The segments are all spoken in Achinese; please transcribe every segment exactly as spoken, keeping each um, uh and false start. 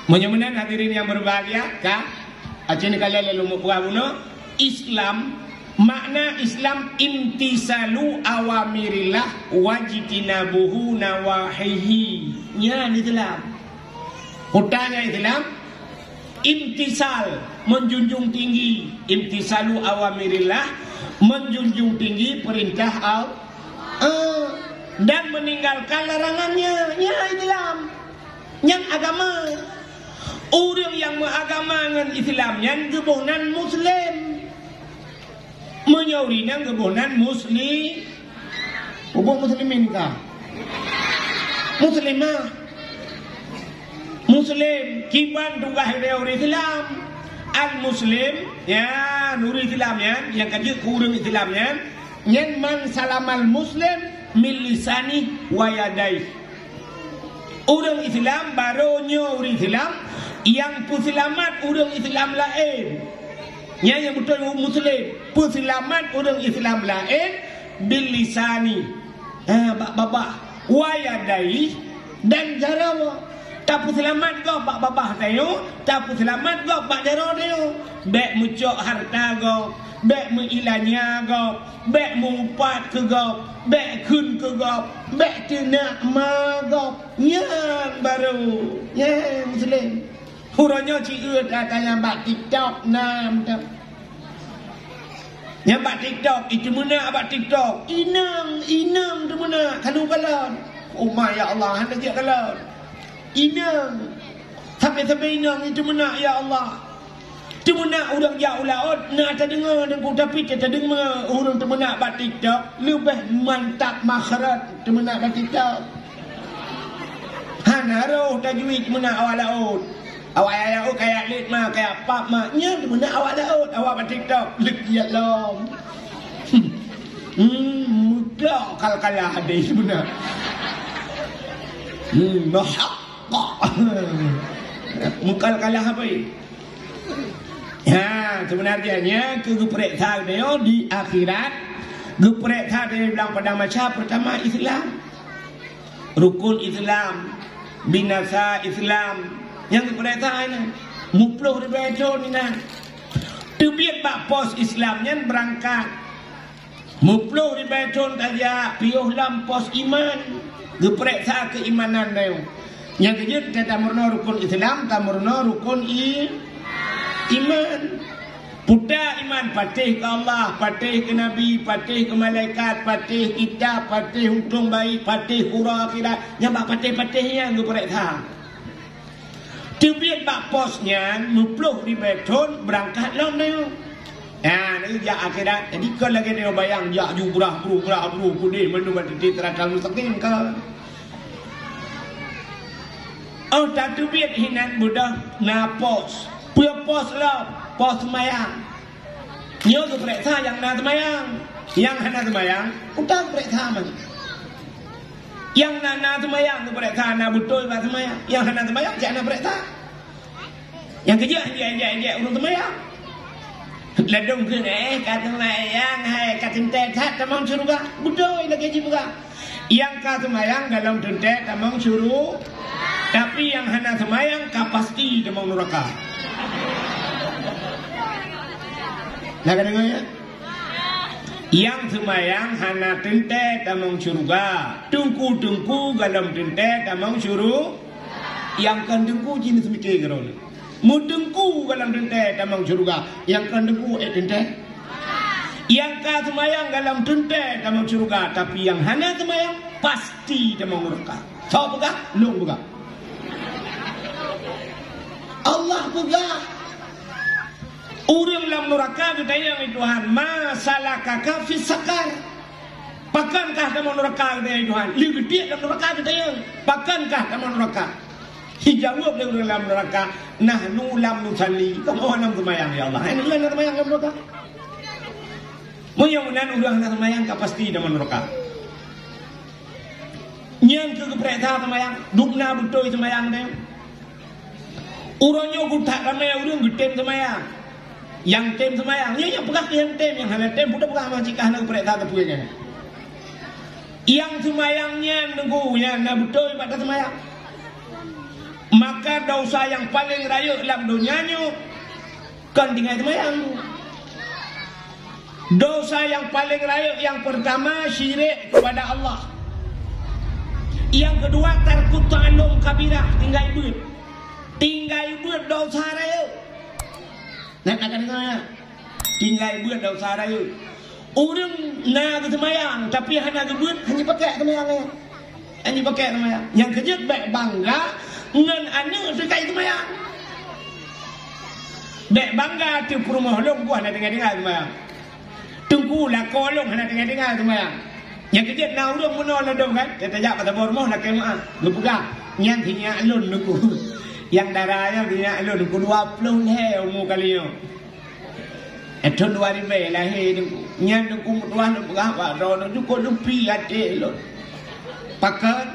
Meunyoe meunan hadirin yang berbahagia, ka, aci neukalon lé lôn peugah bunoe, Islam, makna Islam imtisalu awamirillah wajtinabuhu nawahihi. Nyan Islam. Peue nyan Islam, imtisal, menjunjung tinggi, imtisalu awamirillah, menjunjung tinggi perintah Allah, eh, dan meninggalkan larangannya. Nyan Islam. Nyan agama. Ureuëng nyang meuagama ngon Islam nyan geuboh nan Muslim. Meunyoe ureuëng nyan geuboh nan Muslim, geuboh Muslimin ka? Muslimah. Muslim, kiban tugaih ureuëng Islam. Al-Muslim, ya, ureuëng Islam nyan, nyang ka jeuet keu ureuëng Islam nyan, nyan man salamal Muslim min lisani wa yadai. Ureuëng Islam barô nyoe ureuëng Islam nyang peuseulamat ureuëng Islam laén. Nyan nyang beutôi Muslim, peuseulamat ureuëng Islam laén bil lisani, ha, bak babah, wa yadai, dan jaroe. Tapeuseulamat gob bak babah tanyoe, tapeuseulamat gob bak jaroe tanyoe. Bék meucok hareuta gob, bék meuilanya gob, bék meuupat keu gob, bék kheun keu gob, bék teunak ma gob. Nyan barô, nyan Muslim. Uroe nyoe ci eu that-that nyang bak TikTok na mantong. Nyang bak TikTok, iteumeunak bak TikTok. Inong, inong teumeunak, ka lheueh kalon. Oh ma, ya Allah, hana jeuet kalon. Inong. Sabe-sabe inong iteumeunak, ya Allah. Teumeunak ureuëng jak u laôt, na tadeungoe Teungku, tapi tadeungoe ureuëng teumeunak bak TikTok leubeh mantap makhraj teumeunak bak TikTok. Hana roh tajwid teumeunak awak laôt. Awak jak laôt kaya lét ma, kaya pap ma, nyan teumeunak awak laôt, awak bak TikTok leukiat lom. Hmm, mudah kal-kalah hadis teumeunak. Hmm, bah. Mukal kalah apa? Ya, sebenarnya nya keu geupeuriksa tanyoe di akhirat, geupeuriksa tanyoe di padang mahsyar, pertama Islam. Rukun Islam, binasa Islam, nyang geupeuriksa nyan. Muploh ribèe thon inan. Teubiet bak pos Islam nyan beurangkat. Muploh ribèe thon tajak piôh lam pos iman, geupeuriksa keuimanan tanyoe. Nyang keujeuet ka tameurunoe rukun Islam, tameurunoe rukun i-, iman. Peue iman, patéh keu Allah, patéh keu Nabi, patéh keu malaikat, patéh kitab, patéh untông baik, patéh uroe akhirat. Nyang bak patéh-patéh nyan geupeuriksa. Teubiet bak pos nyan, muploh ribèe thon beurangkat lom tanyoe. Nyan, jak akhirat. Jadi, kon lagèe tanyoe bayang, jak ju brah bru, brah bru, keudéh mandum bak titik siratal mustaqim kon. Oh, tateubiet hinan beudôh na pos. Peue pos lom? Pos seumayang. Nyoe geupeuriksa nyang na seumayang. Nyang hana seumayang, utak peuriksa man. Nyang na, na seumayang geupeuriksa, na beutôi bak seumayang. Nyang hana seumayang, cit hana peuriksa. Nyang keujeuet, injek-injek ureueng seumayang. Ladôm kheun, eh, ka seumayang, hai, ka teuntèe that tamong syeuruga. Beutôi lagèe jipeugah. Nyang ka seumayang golom teuntèe tamong syuru-, tapi nyang hana seumayang ka pasti tamong nuraka. Na ka deungö, ya? Nyang seumayang hana teuntèe tamong syeuruga. Teungku-teungku golom teuntèe tamong syuru-, nyang kon teungku jih neuseumiké keudroe. Meuteungku golom teuntèe tamong syeuruga, nyang kon teungku ék teuntèe. Nyang ka seumayang golom teuntèe tamong syeuruga, tapi nyang hana seumayang pasti tamong nuraka. Soe peugah? Lôn peugah. Allah peugah. Ureueng lam nuraka geutanyong lé Tuhan, "Ma salakaka fis saqar?" Pakon kah tamong nuraka, geutanyong lé Tuhan? Lé geutiek lam nuraka geutanyong, "Pakon kah tamong nuraka?" Jijaweueb lé ureueng lam nuraka, "Nahnu lam nusalli." Kamoe hana seumayang, ya Allah. Hai, hana seumayang lam nuraka. Meunyoe meunan ureueng hana seumayang ka pasti tamong nuraka. Nyan keuh geupeuriksa seumayang, dubna beutôi seumayang teuh. Uroe nyoe geutak ramé ureueng geutem seumayang. Nyang tem seumayang, nyoe nyang peugah keu nyang tem, nyang hana tem, peue tapeugah ma cit ka hana geupeuriksa sapeue nyan. Nyang seumayang nyan teungku, nyan na beutôi bak taseumayang. Maka dosa nyang paleng rayeuk lam donya nyoe kon tinggai seumayang. Dosa nyang paleng rayeuk nyang peurtama syirik keupada Allah. Nyang keudua tarkut ta'allum kabirah, tinggai beuet. Tinggai beuet dosa rayeuk. Nyan ka deungoe, tinggai beuet dosa rayeuk. Ureuëng na geuseumayang tapi hana geubeuet, hana jipakék seumayang nyan. Hana jipakék seumayang. Nyang keujeuet bék bangga ngon aneuëk teuka seumayang. Bék bangga teuh peurumoh lôn ku hana tinggai-tinggai seumayang. Teungku lakoe lôn hana tinggai-tinggai seumayang. Nyang keujeuet na ureuëng meunoe ladôm kan, ka tajak bak saboh rumoh lakée meu'ah, geupeugah, "Nyan sinyak lôn Teungku." Nyang dara nyan sinyak lôn Teungku, dua ploh lhée umu kali nyoe. Eh, thon dua ribée lahé Teungku. Nyan Teungku meutuah lôn peugah bak droeneuh, jukôt lôn pi até lôn. Pakon?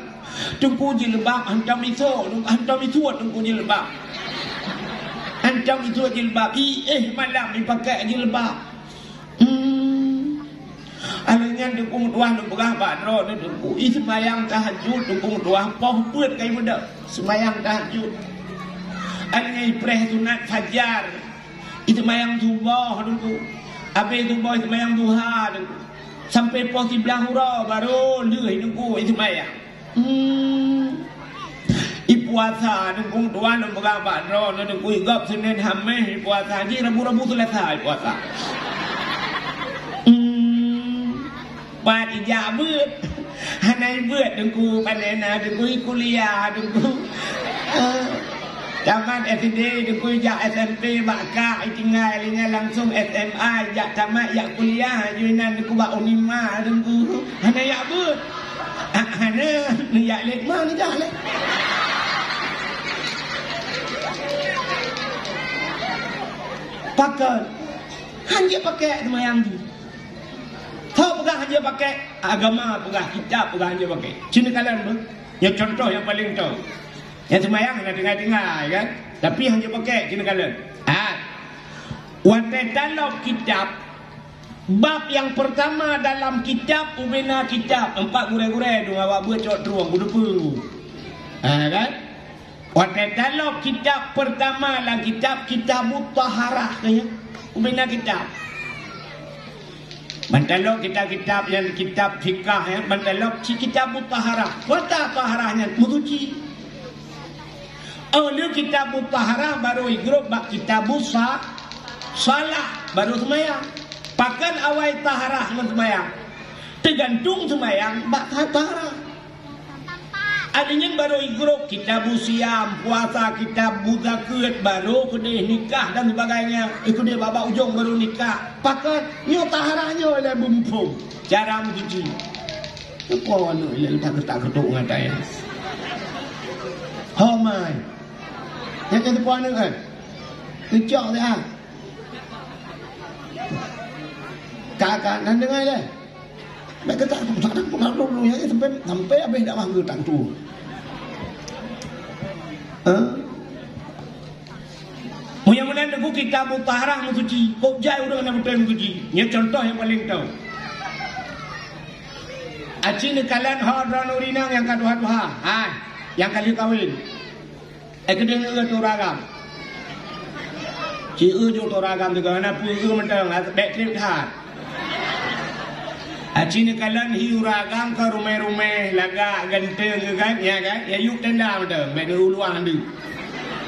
Teungku jilbab hantom isôk, hantom isuet Teungku jilbab. Hantom isuet jilbab, i éh malam jipakék jilbab. Hmm. Alheuh nyan Teungku meutuah lôn peugah bak droeneuh Teungku, i seumayang tahajud Teungku meutuah poh peuet ka imeudoh seumayang tahajud. Alheuh nyan ipreh sunat fajar, i seumayang suboh Teungku. Abéh suboh i seumayang duha Teungku. Sampai poh siblaih uroe barô lheueh Teungku i seumayang. Hmm. I puasa Teungku meutuah lôn peugah bak droeneuh Teungku, i gob Senin Hamis i puasa, jih Rabu-Rabu Seulasa i puasa. Hmm. Pat ijak beuet. Hana ibeuet Teungku, pane na Teungku, i kuliah Teungku. Eh. Tamat S D Teungku ijak S M P bak kak, itinggai lé nyan langsung S M A ijak tamat, ijak kuliah, laju inan Teungku bak Unima Teungku. Hana ijak beuet. Ah, hana, neujak lé, ma neujak lé. Pakon? Hanjeuet pakék seumayang jih. Soe peugah hanjeuet pakék? Agama peugah, kitab peugah hanjeuet pakék. Ci neukalon beuh. Nyoe contoh nyang paleng tho. Nyang seumayang hana tinggai-tinggai kan? Tapi hanjeuet pakék, ci neukalon. Ah. Watée talop kitab, bab nyang peurtama dalam kitab, ubena kitab, empat gurée-gurée dong awak beuet cok trueng, kudeue peue. Ha, kan? Watée talop kitab peurtama lam kitab, Kitabut Taharah, ka nyan. Ubena kitab. Ban talop kitab-kitab nyang kitab fikah, ya, ban talop cit Kitabut Taharah. Peue taharah nyan? Meusuci. Oh lheueh Kitabut Taharah barô igrôp bak Kitabus Sa-, Salah, barô seumayang. Pakon awai taharah ngon seumayang? Teugantung seumayang bak taharah. Adak nyan barô igrôp Kitabus Siam, puasa, Kitabuz Zakat, barô keudeh nikah dan sebagainya. Eh, keudeh bak-bak ujong barô nikah. Pakon? Nyoe taharah nyoe lé beuphom. Cara meusuci. Teupeue aneuk ilée geutak-geutak keutok ngon ata nyan. Ho mai. Nyan ka teupeue aneuk kan? Teucok siat. Ka, ka, nan deungai lé. Bèk geutak tu, tak ada pun, tak ada pun, ya, sampai, sampai habis dakwah geutak tu. Hah? Meunyoe meunan Teungku, Kitabut Taharah meusuci, kok jai ureueng na beutôi meusuci. Nyoe contoh nyang paleng tho. Aci neukalon ho droeneuh inong nyang ka tuha-tuha, hai, nyang ka lheueh kawen. Eh, keudeh neueu tu ureueng agam. Ci eu ju tu ureueng agam teuga, na peue eu mantong, bèk trép that. Aci neukalon hi ureueng agam ka rumèh-rumèh, lagak, ganteng, kan? Ya, kan? Ya, yub tenda mantong, bèk neuuluang deuh.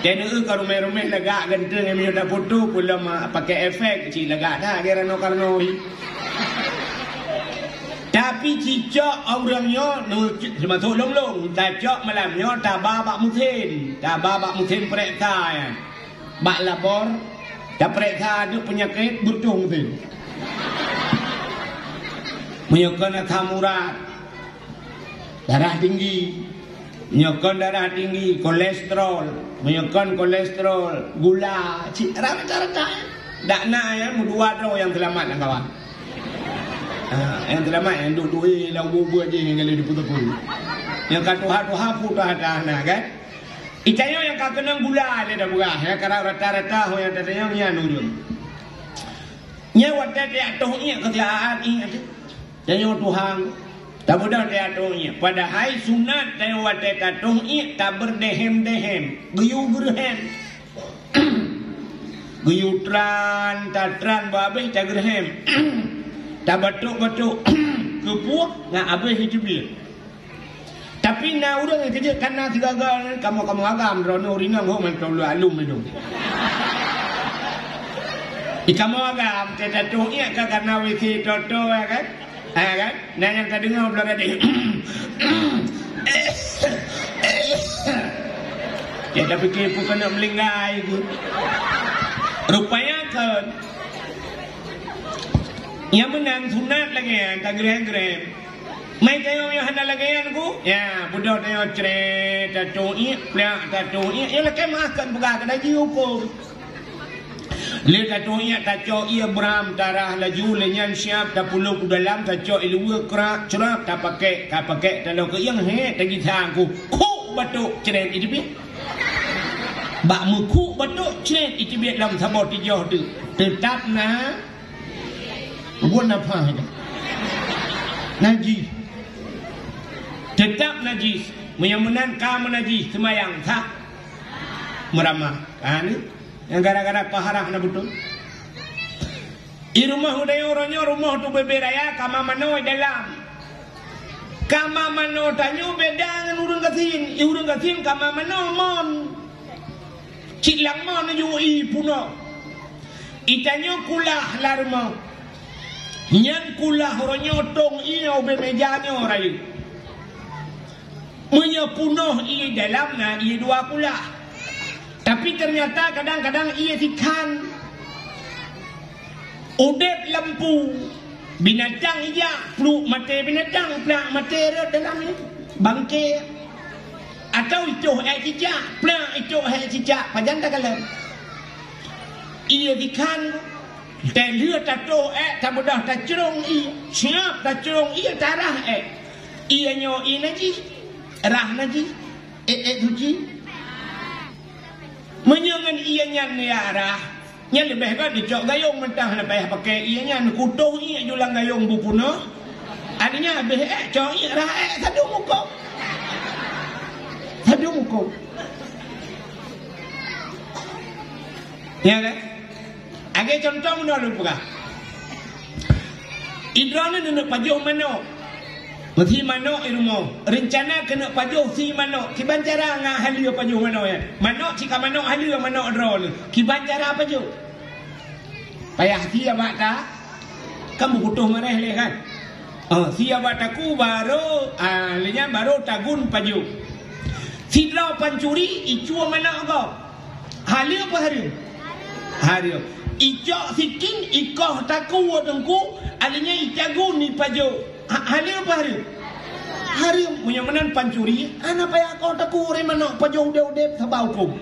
Teuneuk ka rumèh-rumèh lagak ganteng, meunyoe tafoto, peulom, ah, pakai efek, cit lagak that, lagèe Rano Karno hi. Tapi cicok ureueng nyoe, nu, teumasok lôn-lôn, tacok malam nyoe, taba bak meusén, taba bak meusén peurèksa nyan. Bak labor, tapeurèksa deuh peunyakét, beutoh meusén. Meunyoe kon asam urat, darah tinggi. Nyoe kon darah tinggi, kolesterol. Meunyoe kon kolesterol, gula. Cit rata-rata, eh. Dak na, eh, meudua droe nyang seulamat lam kawan. Ha, nyang seulamat nyang duek-duek, eh, lam ubit jih nyang galeh diputeupeu. Nyang ka tuha-tuha, putoh ata na, kan? Itanyoe nyang ka keunong gula lé dah beurah, nyang ka rata-rata ho nyang tatanyong nyan ureueng. Nyan watèe tajak toh iék keu siat iék. Tanyoe Tuhan, Tabeudôh teuh tatoh iék. Padahai sunat tanyoe watée tatoh iék tabeureudehem-dehem, geuyue geureuhem. Geuyue tran, tatran bah abéh tageureuhem. Tabatok-batok keupuih ngon abéh iteubiet. Tapi na ureuëng nyang keujeuet kana sigaga kamoe-kamoe agam droeneuh rinong ho mantong lôn alum idong. Di kamoe agam teuh tatoh iék ka kana W C toto ya kan? Ha kan? Nah, nyang tadeungoe bloe gadeh. Ya, tapi kipu keuneuk meulinggai ku. Rupanya kan. Nyang meunan sunat lagée nyan, tageurem-gerem. Mai tanyoe nyang hana lagée nyan ku? Ya, beudôh tanyoe cret, tatoh iék, plak, tatoh iék. Ya, lakée meuah kan peugah keunan jih huköm. Lé tatoh iék tacok ié bram tarah laju, lé nyan siab tapulop u dalam, tacok ié luweue krak crab, tapakek, tapakek taloe keu iéng, hé, tagisa ku, khuk batok cret iteubiet. Bak meukhuk batok cret iteubiet lam saboh tijoh teuk, teutap na, buet na pah itu. Najis. Teutap najis. Meunyoe meunan ka meunajis seumayang sah? Meuramah. Ha ni. Nyang gara-gara paharah na beutôi. I rumoh udayong uroe nyoe rumoh tu bebe raya kama manoe dalam. Kama manoe tanyoe beda ngon ureuëng gasien. I ureuëng gasien kama manoe mon. Cit lang mon ju i punoh. I tanyoe kulah lam rumoh. Nyan kulah uroe nyoe tong ié ubé meja nyoe rayeuk. Meunyoe punoh ié dalam na ié dua kulah. Tapi ternyata kadang-kadang ié sikhan. Udeb lampu, binatang ijak, pluek maté binatang, plak maté rot dalam ié. Bangke. Atau itoh ék cicak, plak itoh ék cicak, pajan takalon. Ié sikhan. Teuh lheueh tatoh ék, tabeudôh tacrong ié, siab tacrong ié tarah ék. Ié nyoe ié najih, rah najih, ék-ék suci. Meunyoe ngon ié nyan ya rah, nyan leubeh gét dicok gayong mantah hana payah pakai ié nyan, kutoh ié ju lam gayong beupunoh. Akhirnya habéh ék, cok ié rah ék, sadum huköm. Sadum huköm. Ya kan? Lagée contoh meunoe lôn peugah. Idroeneuh neuneuk pajoh manok. Meusi manok i rumoh. Reuncana keuneuk pajoh si manok. Kiban cara ngat haleue pajoh manok nyan. Manok cit ka manok haleue manok droeneuh. Kiban cara pajoh. Payah si abak ta. Kan beukutoh maréh lé kan? Oh, si abak taku barô, ah, lé nyan barô tagun pajoh. Sidroe pancuri icue manok gob. Haleue peue hareuem? Hareuem. Icok sikin, ikoh taku teungku, akhirnya icagun ipajoh. Ha, haleue peue hareuem? Hareuem. Meunyoe meunan pancuri, hana payah koh taku ureuëng manok pajoh udeb-udeb saban huköm.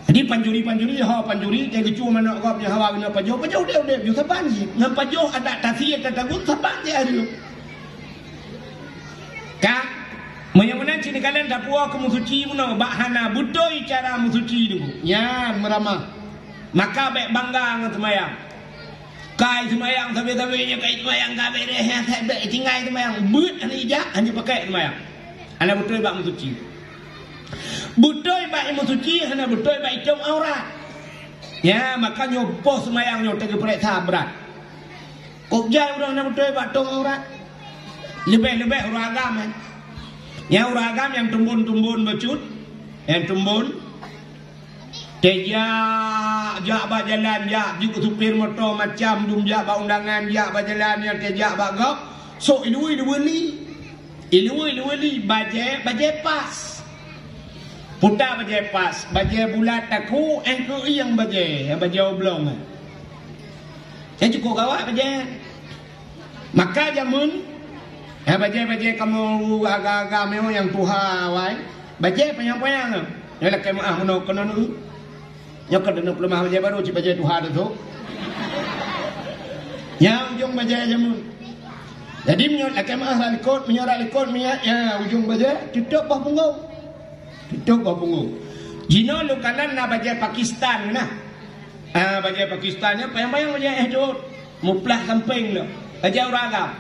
Jadi pancuri-pancuri, ha pancuri, dia geucue manok gob nyan hawa geuneuk pajoh, pajoh udeb-udeb, ju saban jih. Ngon pajoh adat tasie tatagun saban jih hareuem. Ka, meunyoe meunan cit neukalon tapuwoe keu meusuci bunoe bak hana beutôi cara meusuci teungku. Nyan meuramah. Maka bék bangga ngon seumayang. Kai seumayang sabe-sabe nyoe kai seumayang ka bék deh, bék tinggai seumayang. Beuet hana ijak, hana pakai seumayang. Hana beutôi bak meusuci. Beutôi bak meusuci, hana beutôi bak itom aurat. Ya, maka nyoe poh seumayang nyoe teupeuriksa brat. Kok jai ureuëng na beutôi bak tom aurat? Leubeh-leubeh ureuëng agam, eh. Nyang ureuëng agam nyang tumbon-tumbon bacut, nyang tumbon. Tejak, jak bak jalan, jak, jeuet keu supir moto macam, dum jak bak undangan, jak bak jalan, nyang tejak bak gob, sok iluwi-luwi li. Iluwi-luwi li, bajée, bajée pas. Puta bajée pas, bajée bulat taku, eh, keu ieng bajée, bajée oblong. Nyan cukôp gawat bajée. Maka jameun, eh, bajée-bajée kamoe agam-agam nyoe nyang tuha awai, bajée panyang-panyang nyoe. Nyoe lakée meuah meunoe keunoe nyoe. Nyoe ka deuneuk peuleumah bajée barô cit bajée tuha teuh. Nyan ujong bajée jameun. Jadi meunyoe lakée meuah rot likot, meunyoe rot likot miet, ya, ujong bajée tutôp bak punggong. Tutôp bak punggong. Jinoe lôn kalon na bajée Pakistan na. Ah, bajée Pakistan nyan panyang-panyang bajée éh jot. Muplah sampéng lom. Bajèe ureueng agam.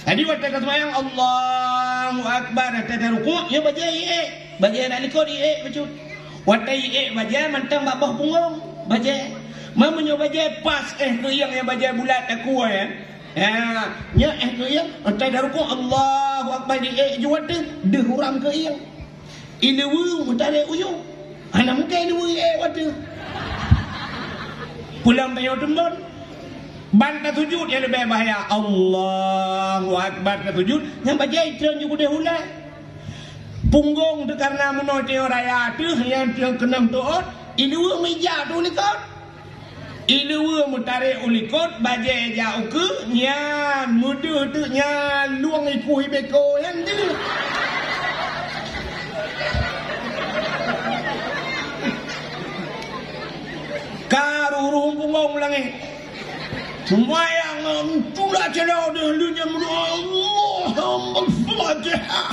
Jadi watèe taseumayang Allahu Akbar, watèe tarukuk, nyan bajèe iék. Bajèe na likot iék bacut. Watèe iék bajèe mantong bak boh punggong. Bajèe. Meunyoe bajèe pas éh keuieng, nyan bajèe bulat takue nyan. Ya, nyan éh keuieng, watèe tarukuk Allahu Akbar iék ju watèe deuh uram keuieng. Ileue meutarek u yup. Hana mungken ileue iék watèe. Pulang tanyoe teumbon. Ban tasujud nyang leubeh bahaya. Allahu Akbar tasujud, nyan bajèe itreun ju keudeh ulèe. Punggong teuh kareuna meunoe teuh raya teuh nyang teuh keunong teuôt, ileue meuija teuh likot. Ileue meutarek u likot, bajèe jak ukeue, nyan meudeuh teuk nyan lueng ipuih beko nyan deuh. Ka ruruh punggong u langèt. Seumayang ngon tula celo deuh leunyem Allah Fatihah.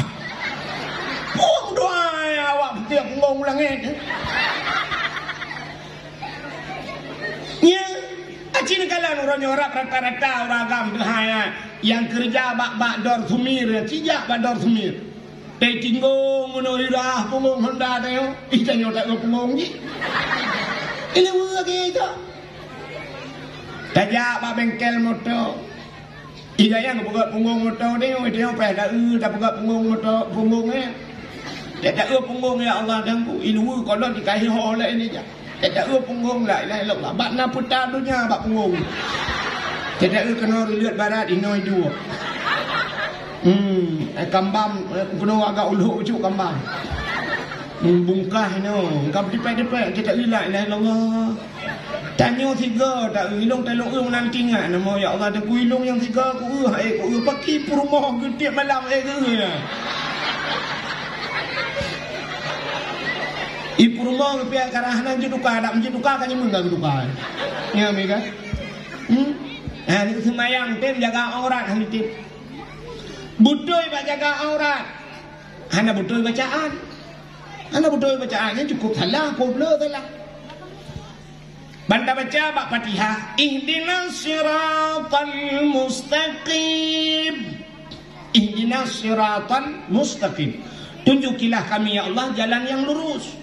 Pun doa awak tiep punggong u langèt. Nya, aci neukalon uroe nyoe rab rata-rata ureueng agam keuhai nyang keureuja bak, bak Dor Sumir, sijak bak Dor Sumir. Teutinggung meunoe irah punggong honda tanyoe, ih tanyoe tak punggong jih. Ileue lagèe itu. Tajak bak bengkel moto. Ih, gaya geupeugöt punggong moto teuh, teuh payah taeu tapeugöt punggong moto, punggong nyan. Teuh taeu punggong, ya Allah, dan ku ileue kolon dikasih ho lé ini jak. Teuh taeu punggong, la ilaha illallah. Bak na peuta donya bak punggong. Teuh taeu keunoe reuleut barat inoe duek. Hmm, eh, kambam, eh, keunoe agak ulok ucuk kambam. Hmm, bungkah inoe, engkam tipek-tipek, teuh taeu la ilaha illallah. Tanyoe sigoe ta-eu, ilong talong eu meunan tingat nama, ya Allah, dan ku ilong nyang sigoe ku eu, hai ku eu, paki peurumoh geutiek malam, eh, ku eu, ya. I peurumoh geupiak karah nan jeuet tuka, dak meujeuet tuka, ka nyeumeueng ka geutuka. Ya, mi kan? Hmm? Ha, ni seumayang tem jaga aurat, ha, ni tem. Beutôi bak jaga aurat. Hana beutôi bacaan. Hana beutôi bacaan, nyan cukup salah, cukup le salah. Ban tabaca bak Fatihah, ihdinas siratal mustaqim. Ihdinas siratal mustaqim. Tunjukilah kami, ya Allah, jalan yang lurus.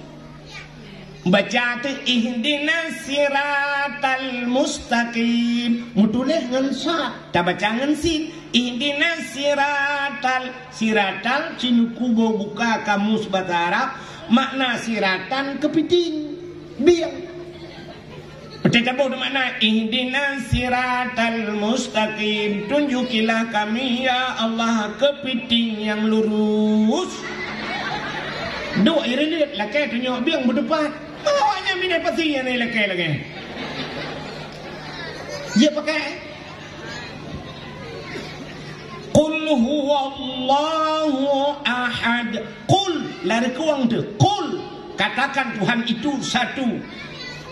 Baca teuh, ihdinas siratal mustaqim. Meutuléh ngon sad, tabaca ngon sin. Ihdinas siratal, siratal, sinuku boh buka kamus basa Arab, makna siratan keupiting. Bieng. Peutéh taboh makna, ihdinas siratal mustaqim, tunjukilah kami, ya Allah, keupiting nyang lurus. Duek ireuleuet, lakèe tunyok bieng beuteupat. Awaknyan bidai pasi nyang lakèe lagèe. Jeuet pakai. Qul huwallahu ahad. Qul, lari kuang teuh. Qul, katakan Tuhan itu satu.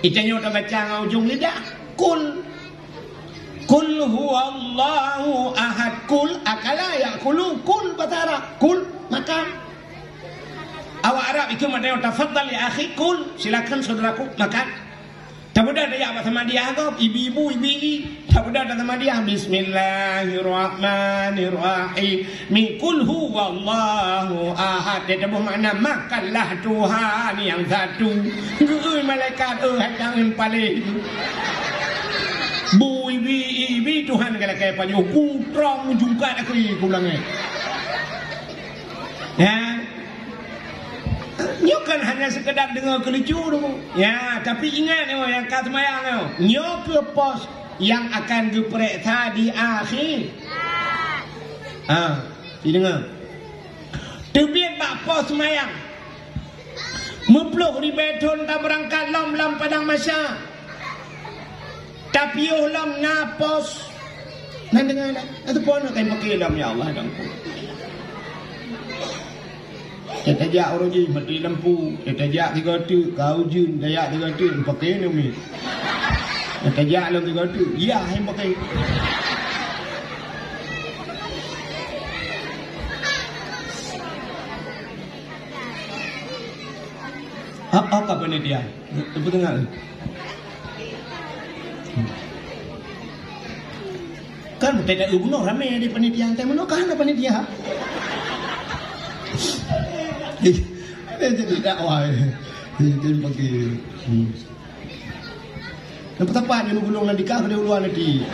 Itanyoe tabaca ngon ujong lidah. Qul. Qul huwallahu ahad. Qul akala ya'kulu. Qul basa Arab. Qul, makan. Awak Arab itu meutanyoe, tafaddal ya akhi, qul, silakan saudaraku makan. Tapeugah tajak bak Samadiyah gob, ibi-ibu, ibi-i. Tapeugah tajak Samadiyah, bismillahirrahmanirrahim. Mi qul huwallahu ahad. Dia taboh makna, makanlah Tuhan yang satu. Geui malaikat, eh, hai tangan paléh. Bu ibi-ibi Tuhan ka lakèe pajoh, ku trong jungkat aku i pulang, eh. Ya. Nyoe kan hanya sekedar deungoe keu lucu tu. Ya, tapi ingat nyoe nyang ka seumayang nyoe. Nyoe keuh pos nyang akan geupareksa di akhé. Ha, sideungoe. Teubiet bak pos seumayang. Meuploh ribèe thôn tabeurangkat lom lam padang mahsyar. Tapiôh lom na pos. Na deungoe na. Ateueh pon ka ipaké lom, ya Allah, dan ku. Tajak uroe jih mati lampu, tajak sigoe teuk, ka ujeuen, tajak sigoe teuk, paké nyoe mi. Tajak lom sigoe teuk, yah nyang paké. Apa, apa panitia? Tepuk tangan. Kan teuka bunoe ramé di panitia, teuka bunoe ka hana panitia. Eh, jadi dakwah. Eh, jadi bagi. Hmm. Nampak tapak dia mengulung nanti kah pada uluan nanti.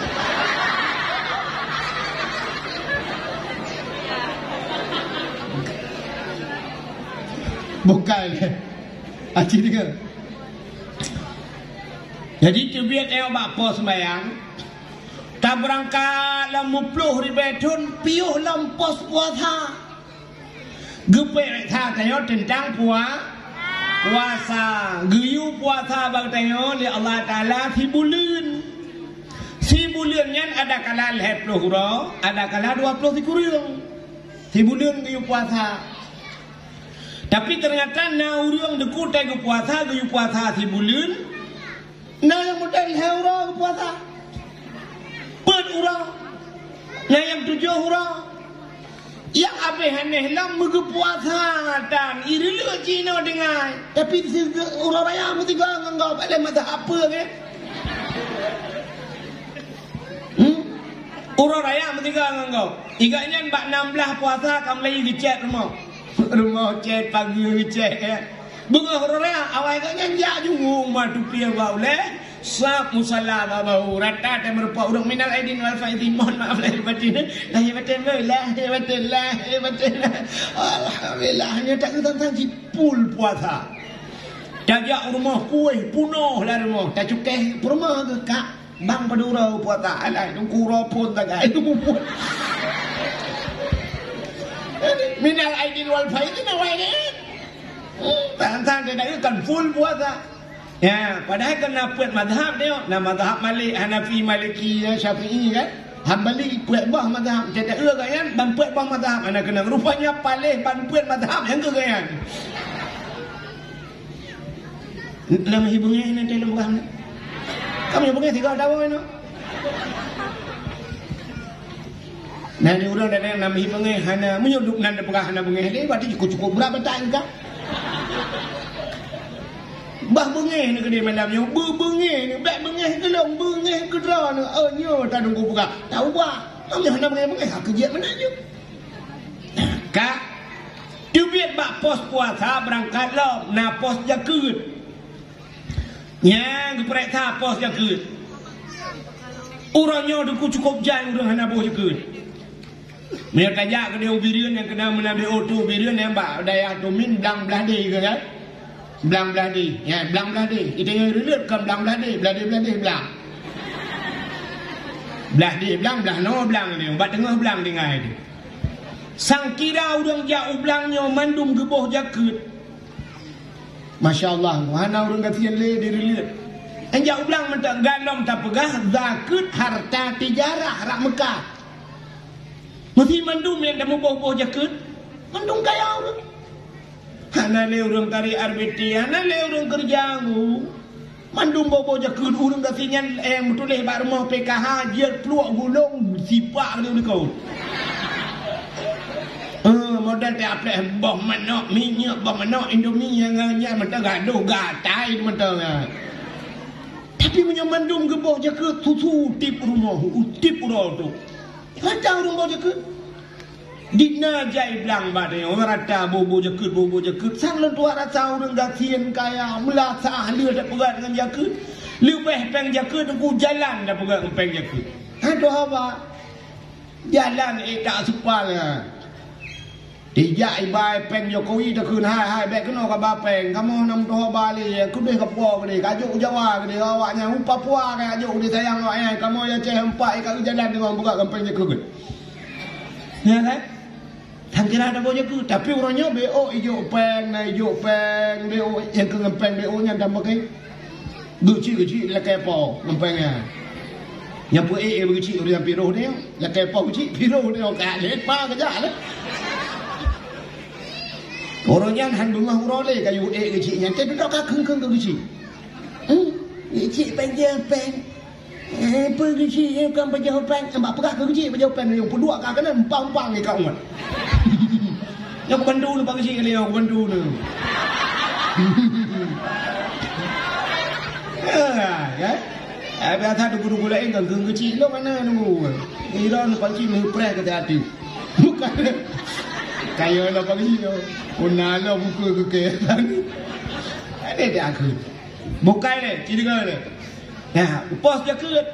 Bukan. Aci dia. Jadi teubiet nyoe bak pos sembahyang. Tabeurangkat lam muploh ribée thon piôh lam pos puasa. Geupeureksa tanyoe teuntang pua-, puasa. Geuyue puasa bak tanyoe lé Allah Taala sibuleuen. Sibuleuen nyan ada kala lhée ploh uroe, ada kala dua ploh sikureueng. Sibuleuen geuyue puasa. Tapi teunyata na ureuëng deukutai geupuasa, geuyue puasa sibuleuen, na nyang model lhée uroe geupuasa. Peuet uroe. Na nyang tujoh uroe. Nyang abéh aneh lom meugeupuasa tan, ireuleuek jinoe deungai. Tapi sigo-, uroe raya meusigoe ngon gob, lé mazhab peue nyan? Hmm? Uroe raya meusigoe ngon gob. Iga nyan bak nam blaih puasa ka mulai geucét rumoh. Rumoh cét, pageue cét, ya. Beungoh uroe raya, awai gobnyan jak jungung ma tupi bak ulée, sab musala bak bahu, rata teumeureumpok ureuëng minal aidin wal faizin. Mohon maaf lahir batin. Lahir batin, boh, lahir batin, lahir batin. Alhamdulillah, nyoe tak tantang jipul puasa. Tajak u rumoh kueh, punoh lam rumoh, tacukéh peurumoh geuh, Kak. Bang padum uroe puasa, alah, teungku uroe phon sagai, teungku phon. Minal aidin wal faizin awai nyan. Hmm, tan-tan teuka kan full puasa. Ya, padahai kan na peuet mazhab nyoe, na mazhab Malik, Hanafi, Maliki, ya, Syafi'i kan. Hambali peuet boh mazhab, teuka gobnyan ban peuet boh mazhab, hana keunong. Rupanya paléh ban peuet mazhab nyang keu gobnyan. Lam hi beungéh nanti lam peugah na. Kamu beungéh tiga tahun ina. Nah, ni urang datang lam hi beungéh hana, meunyoe duek nan peugah hana beungéh lé, berarti cukup-cukup berat batai ka. Bah beungéh ni keudéh malam nyoe, beu-, beungéh ni, bèk beungéh keulong, beungéh keudroe ni. Oh, nyoe ta deungö peugah. Taubat. Kamu hana beungéh-beungéh, ha, keu jeuet meunan nyoe. Ka teubiet bak pos puasa beurangkat lom, na pos jakeuet. Nyang geupareksa pos jakeuet. Uroe nyoe teungku cukôp jai ureuëng hana boh jakeuet. Meunyoe tajak keudéh u Bireuen nyang keunan meunan B O tu Bireuen nyang bak dayah Tumin blang blah dé keu kan? Blang blah dé. Ya, blang blah dé. Ita nyang reuleuet kon blang blah dé, blah dé, blah dé, blang. Blah dé blang, blah noe blang dé, bak teungoh blang tinggai dé. Sangkira ureuëng jak u blang nyoe mandum geuboh jakeuet. Masya Allah, hana ureuëng gasien lé di reuleuet. Enjak u blang mantong galom tapeugah zakeuet harta tijarah rak Meukah. Meusi mandum nyang tamuboh-boh jakeuet, mandum kaya ureuëng. Hana lé ureuëng tarek R B T, hana lé ureuëng keureuja nggu. Mandum boh-boh jakeuet ureuëng gasien nyan, eh, meutuléh bak rumoh P K H, jeuet pluek gulong sipak di ulikau. Eh, modal teuapleh boh manok, minyeuk boh manok, Indomie nyang nyan mantong gadoh gatai mantong nyan. Tapi meunyoe mandum geuboh jakeuet, susu tip rumoh, tip uroe tu. Macam ureuëng boh jakeuet. Di na jai blang bak tanyoe, rata boh-boh jakeuet, boh-boh jakeuet. Sang lôn tuah rasa ureuëng gasien kaya, meulasa lheueh tapeugah ngon jakeuet. Leubeh péng jakeuet, teungku jalan tapeugah ngon péng jakeuet. Adoh haba. Jalan ék tak seupal, ya. Tijak ibai péng Jokowi takheun, "Hai, hai, bèk keunoe kaba péng. Kamoe na meutuho ba lé, keudeh kapuo keudeh. Kajok u Jawa keudeh, awaknyan u Papua kajok keudeh sayang awaknyan. Kamoe ya ceh empat ka jalan deungon buka gampang jakeuet." Ya kan? Sangkira ada boh jakeuet, tapi uroe nyoe B O ijok péng, na ijok péng, B O nyang keu ngon péng B O nyan tambah keu geuchik-geuchik lakèe po ngon péng nyan. Nyang peuék geuchik ureuëng piroh nyoe, lakèe po geuchik piroh nyoe ka lé pa keujak lé. Uroe nyan han beungoh uroe lé kayu ék geuchik nyan, teuduek ka kheun-kheun geuchik. Hmm, geuchik péng je péng. Eh, peue geuchik, eh, kon pajoh péng, eh, bak peugah keu geuchik pajoh péng, nyang peuduek ka keunan, empang-empang ikat umat. Nyang bantu nu pak geuchik kali, nyang bantu nu. Ya, kan? Eh, biasa duku-duku laén kan keuh keuchik lom mana nunggu. Iron pasti meupreh kata hati. Bukan. Kaya lah pagi yo. Puna lo buku ke ke. Ada dah aku. Bukai le, ciri kau le. Nah, pos jakeuet.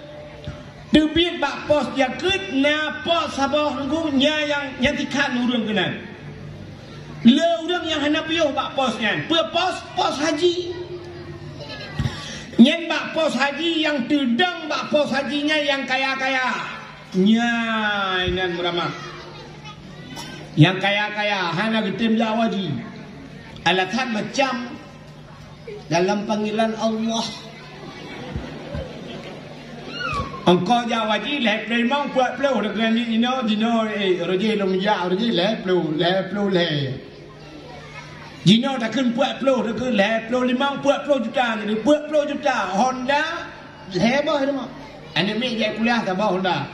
Teubiet bak pos jakeuet na pos saboh nunggu nya yang nyang tikhan ureuëng keunan. Le ureuëng nyang hana piôh bak pos nyan. Peue pos? Pos haji. Nyan bak pos haji nyang teudong bak pos haji nyan nyang kaya-kaya. Nyan inan meuramah. Nyang kaya-kaya hana geutem jak haji. Alasan macam dalam panggilan Allah. Engkau jak haji lhèe ploh limong peuet ploh deungon jinoe, jinoe, eh, roh jih lôn jak, roh jih lhèe ploh, lhèe ploh lhèe. Jinoe takheun peuet ploh, takheun lhèe ploh limong, peuet ploh juta, jadi peuet ploh juta. Honda lhèe boh teuma. Aneuk miet jai kuliah saboh Honda.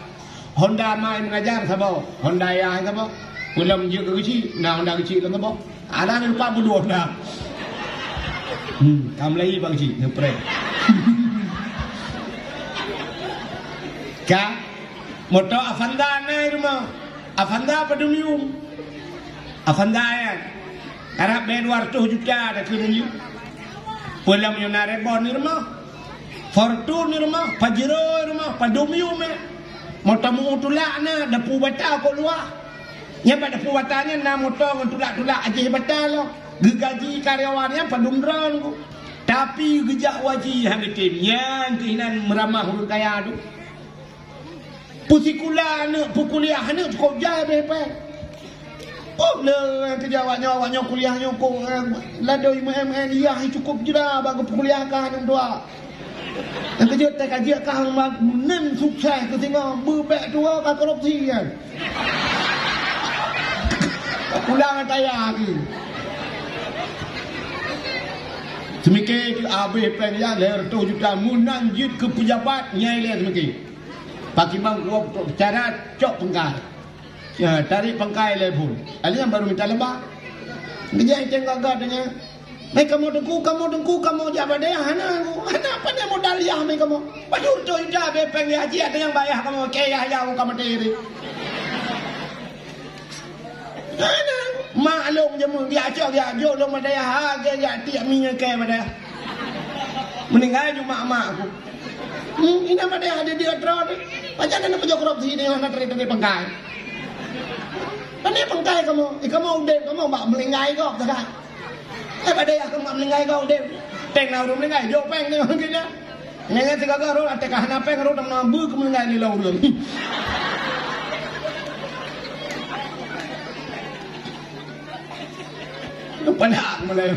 Honda ma nyang mengajar saboh. Honda ayah saboh. Pulang jeuet keu keuchik, na Honda keuchik lom saboh. Ada ni lupa berdua Honda. Hmm, kamu lagi bang cik, ngeprank. Ka, motor Avanza na di rumah. Avanza apa Dumium? Avanza ya. Karab bèe dua ratus juta dah kena ni. Pulang yo na Reborn di rumah. Fortuner mah, Pajero mah, padum yum eh. Moto meu tulak na, dapu bata kok luwah. Nyan bak dapu bata nyan na moto ngon tulak-tulak ajih bata lom. Geugaji karyawan nyan padum droe nunggu. Tapi geujak haji han geutem. Nyan keuh inan meuramah ureueng kaya tu. Peusikula aneuk, peukuliah aneuk cukôp jai beh pèng. Oh, le, keujak awak nyoe, awak nyoe kuliah nyoe kong, eh, ladoi M M N, iyah cukôp jra bak geupeukuliah ka aneuk dua. Nyang keujeuet teuka jeuet ka meunan sukses keu singoh, beubèk tuwoe ka korupsi nyan. Pulang taya lagi. Seumike keu abéh pèng nyan lhèe reutôh juta meunan jeuet keu peujabat nyai lé seumike. Pakimang kuwob cara cok pengkai. Ya, tarik pengkai lé phon. Ali nyang baru mita leumbah. Geujak iteng gaga tanya. Mai kamoe teungku, kamoe teungku, kamoe jak bak dayah hana. Hana apa dia modal yah mai kamoe. Bajur tu ida bepeng yah jiak teunyang bayah kamoe ke yah yah ka mati ri. Hana. Mak lôn jameun dia cok dia jok lôn bak dayah ha ge jak tiek minyeuk ke bak dayah. Meuninggai ju mak-mak aku. Hmm, ina bak dayah ada dia droe. Pajan ada pejoh korupsi ni hana teri-teri pengkai. Tadi pengkai kamoe, eh, kamoe udeb, kamoe bak meulinggai gob sagai. Eh, pada ya kamoe meulinggai gob udeb. Teng na ureueng meulinggai, jok peng tengok gina. Nyan sigaga roh até ka hana peng roh teuma bu keu meulinggai lila ureueng. Padahai mulai.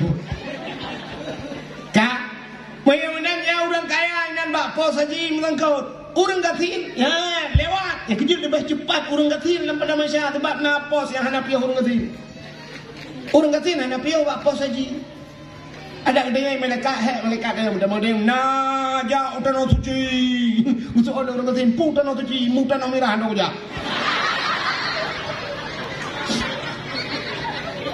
Ka Meunyoe meunan nyan ureueng kaya nyan bak pos haji meusangkot. Ureueng gasien, ya, lewat. Nyang keujeuet leubeh cepat ureueng gasien lam padang mahsyar, sabab na pos nyang hana piôh ureueng gasien. Ureueng gasien hana piôh bak pos haji. Adak geudeungoe malaikat, hek malaikat nyang meudeungoe, "Na jak u Tanoh Suci." Geuseuôt lé ureueng gasien, "Peue Tanoh Suci, mu Tanoh Mirah hana jak."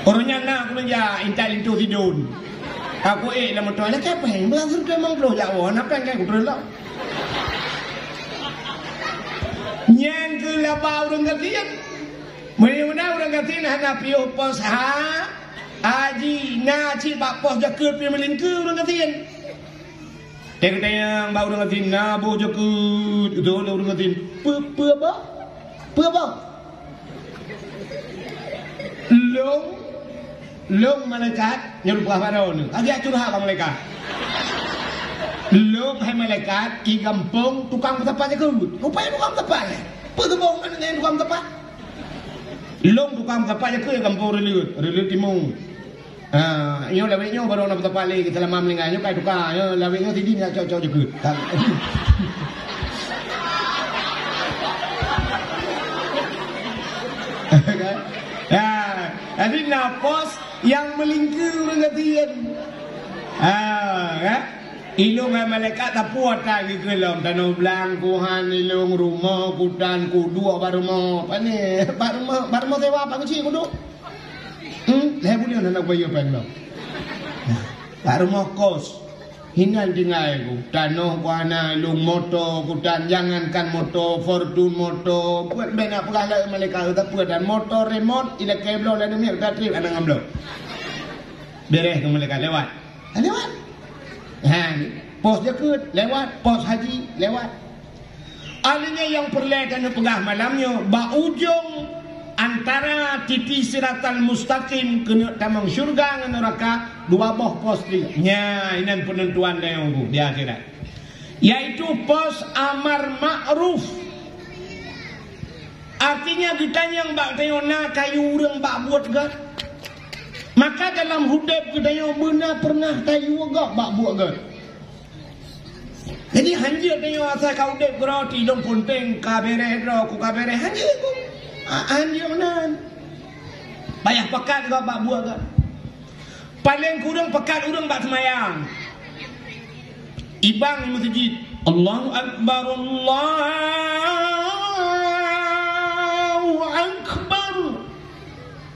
Ureueng nyan na keuneuk jak intat linto sidon. Aku ék lam moto, "Lakèe pèng, beurasai keu limong ploh jak woe, na pèng keu kuteulok." Nyan keuh laba ureueng gasien. Meunyoe na ureueng gasien hana piôh pos ha, haji na cit bak pos jakeuet pih meulingkeue ureueng gasien. Teng-teng bak ureueng gasien na boh jakeuet, geutanyong lé ureueng gasien, "Peue, peue boh? Peue boh?" Lôn, lôn malaikat, nyoe lumpah baroe nyoe. Lagèe curhat bak malaikat. Lôn hai malaikat, i gampông tukang peusapat jakeuet. Rupanya tukang peusapat lé. Peue seuboh ngon tukang peusapat? Lôn tukang peusapat jakeuet i gampông Reuleuet, Reuleuet Timu. Ha, nyoe lawét nyoe baroe na peusapat lé, seulama meuninggai nyoe kai tuka. Nyoe lawét nyoe sidin jak cok-cok jakeuet. Ka-, ya, jadi na pos nyang meulingkeue ureueng gasien. Ha, kan? Ilôn hai malaikat tapuwoe ata geukeulom, tanoh blang kuhan ilôn, rumoh kutan kuduek bak rumoh. Pane? Bak rumoh, bak rumoh sewa Pak Keuchik kuduek. Hmm, lhèe buleuen hana kubayeue péng lom. Bak rumoh kos. Hinan tinggai ku, tanoh ku hana lôn, moto ku tan, jangankan moto, Fortuner moto, buet bèk na peugah lé malaikat, tapi dan moto remote, ilakèe bloe lam minyeuk, tatrip aneuk ngon bloe. Beres keu malaikat, lewat. Ha, lewat. Ha, pos jakeuet, lewat, pos haji, lewat. Akhirnya nyang peureulèe tanyoe peugah malam nyoe, bak ujong antara titi Siratal Mustaqim keuneuk tamong syeuruga ngon neuraka, dua boh pos teuh. Nyan, inan peunentuan tanyoe di akhirat. Yaitu pos amar ma'ruf. Artinya, geutanyong bak tanyoe na kayue ureueng bak buet gèt. Maka dalam udép geutanyoe beuna pernah tayue gob bak buet gèt. Jadi, hanjeuet tanyoe asai ka udép keudroe, tidong punteng ka beres droe, ku ka beres, hanjeuet ku. A-, hanjeuet meunan. Payah pakat gob bak buet gèt. Paleng kureueng pakat ureueng bak seumayang. Ibang di meuseujid, "Allahu Akbar, Allahu Akbar."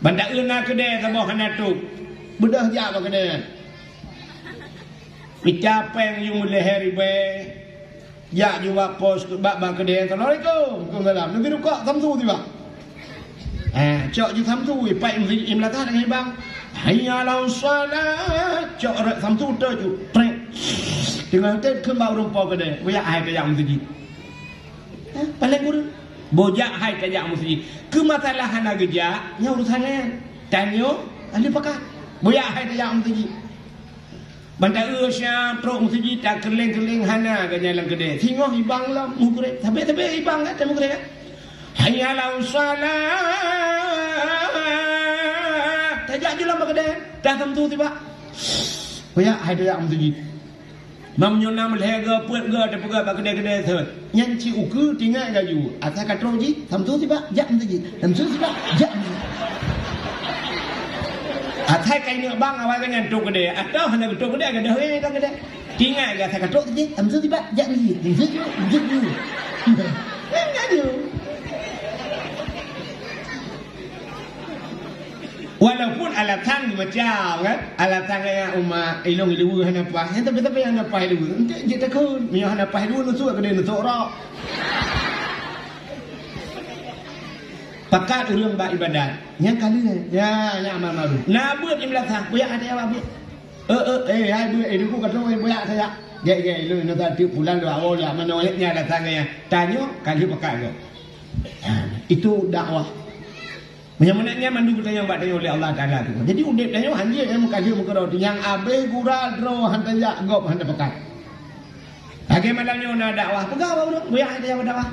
Ban taeu na keudè saboh hana tôp. Beudôh jak bak keudè. Mita péng yue meulahé ribèe. Jak ju bak pos, bak, bak keudè, "Assalamualaikum." "Waalaikumsalam." "Neubri rukok samsu tiba." Eh, cok ju samsu, ipat im, im lata dan ibang. "Hayya 'alas shalah." Cok rot samsu tu ju. Trek. Teungoh tét kheun bak ureueng po keudè. Boh jak hai tajak meuseujid. Eh, paleng kureueng. Boh jak hai tajak meuseujid. Keu masalah hana geujak, nyan urusan laén. Tanyoe, ahli pakat. Boh jak hai tajak meuseujid. Ban taeu siang trok meuseujid, takeureuleng-keureuleng hana geuh nyan lam keudè. Singoh ibang lom, mugreb. Sabé-sabé ibang kan, mugreb kan. "Hayya 'alas shalah." Tajak ju lam bak keudè, dah samsu tiba. Boh jak hai tajak meuseujid. Meunyoe na meulhèe geuh, peuet geuh, tapeugah bak keudè-keudè thon. Nyan cit ukeue tinggai laju. Asai ka trok jih, samsu tiba, jak meuseujid. Samsu tiba, jak meuseujid. Asai ka ingat bang awai geuh nyan trok keudè. Atawa hana geutrok keudè, gadôh, eh, lam keudè. Tinggai geuh asai ka trok jih, samsu tiba, jak meuseujid. Samsu tiba, jak meuseujid. Nyan laju. Walaupun alasan macam, kan? Alasan gaya umat, ilong ilewe hana paih. Tapi-tapi hana paih ilewe. Entek jeuet takheun. Meunyoe hana paih ilewe, neusok keudeh, neusok rok. Pakat ureueng bak ibadat. Nyang kali, ya, nyang amal ma'ruf. Na beuet di meulakang, buyak hati awak beuet. Eh, eh, eh, hai beuet, eh, duku kata, eh, buyak saya. Gek, gek, lu, nu tadi pulang dua awal, ya, mana oleh nya datang ya. Tanyoe, kali pakat ke. Ha, itu dakwah. Meunyoe meunan nyan mandum geutanyoe bak tanyoe lé Allah Taala tu. Jadi udép tanyoe hanjeuet nyang meukaji meukeurot, nyang abéh gura droe han tajak, gob han tapeugah. Lagèe malam nyoe na dakwah, peugah bak ureueng, buyak han tajak dakwah.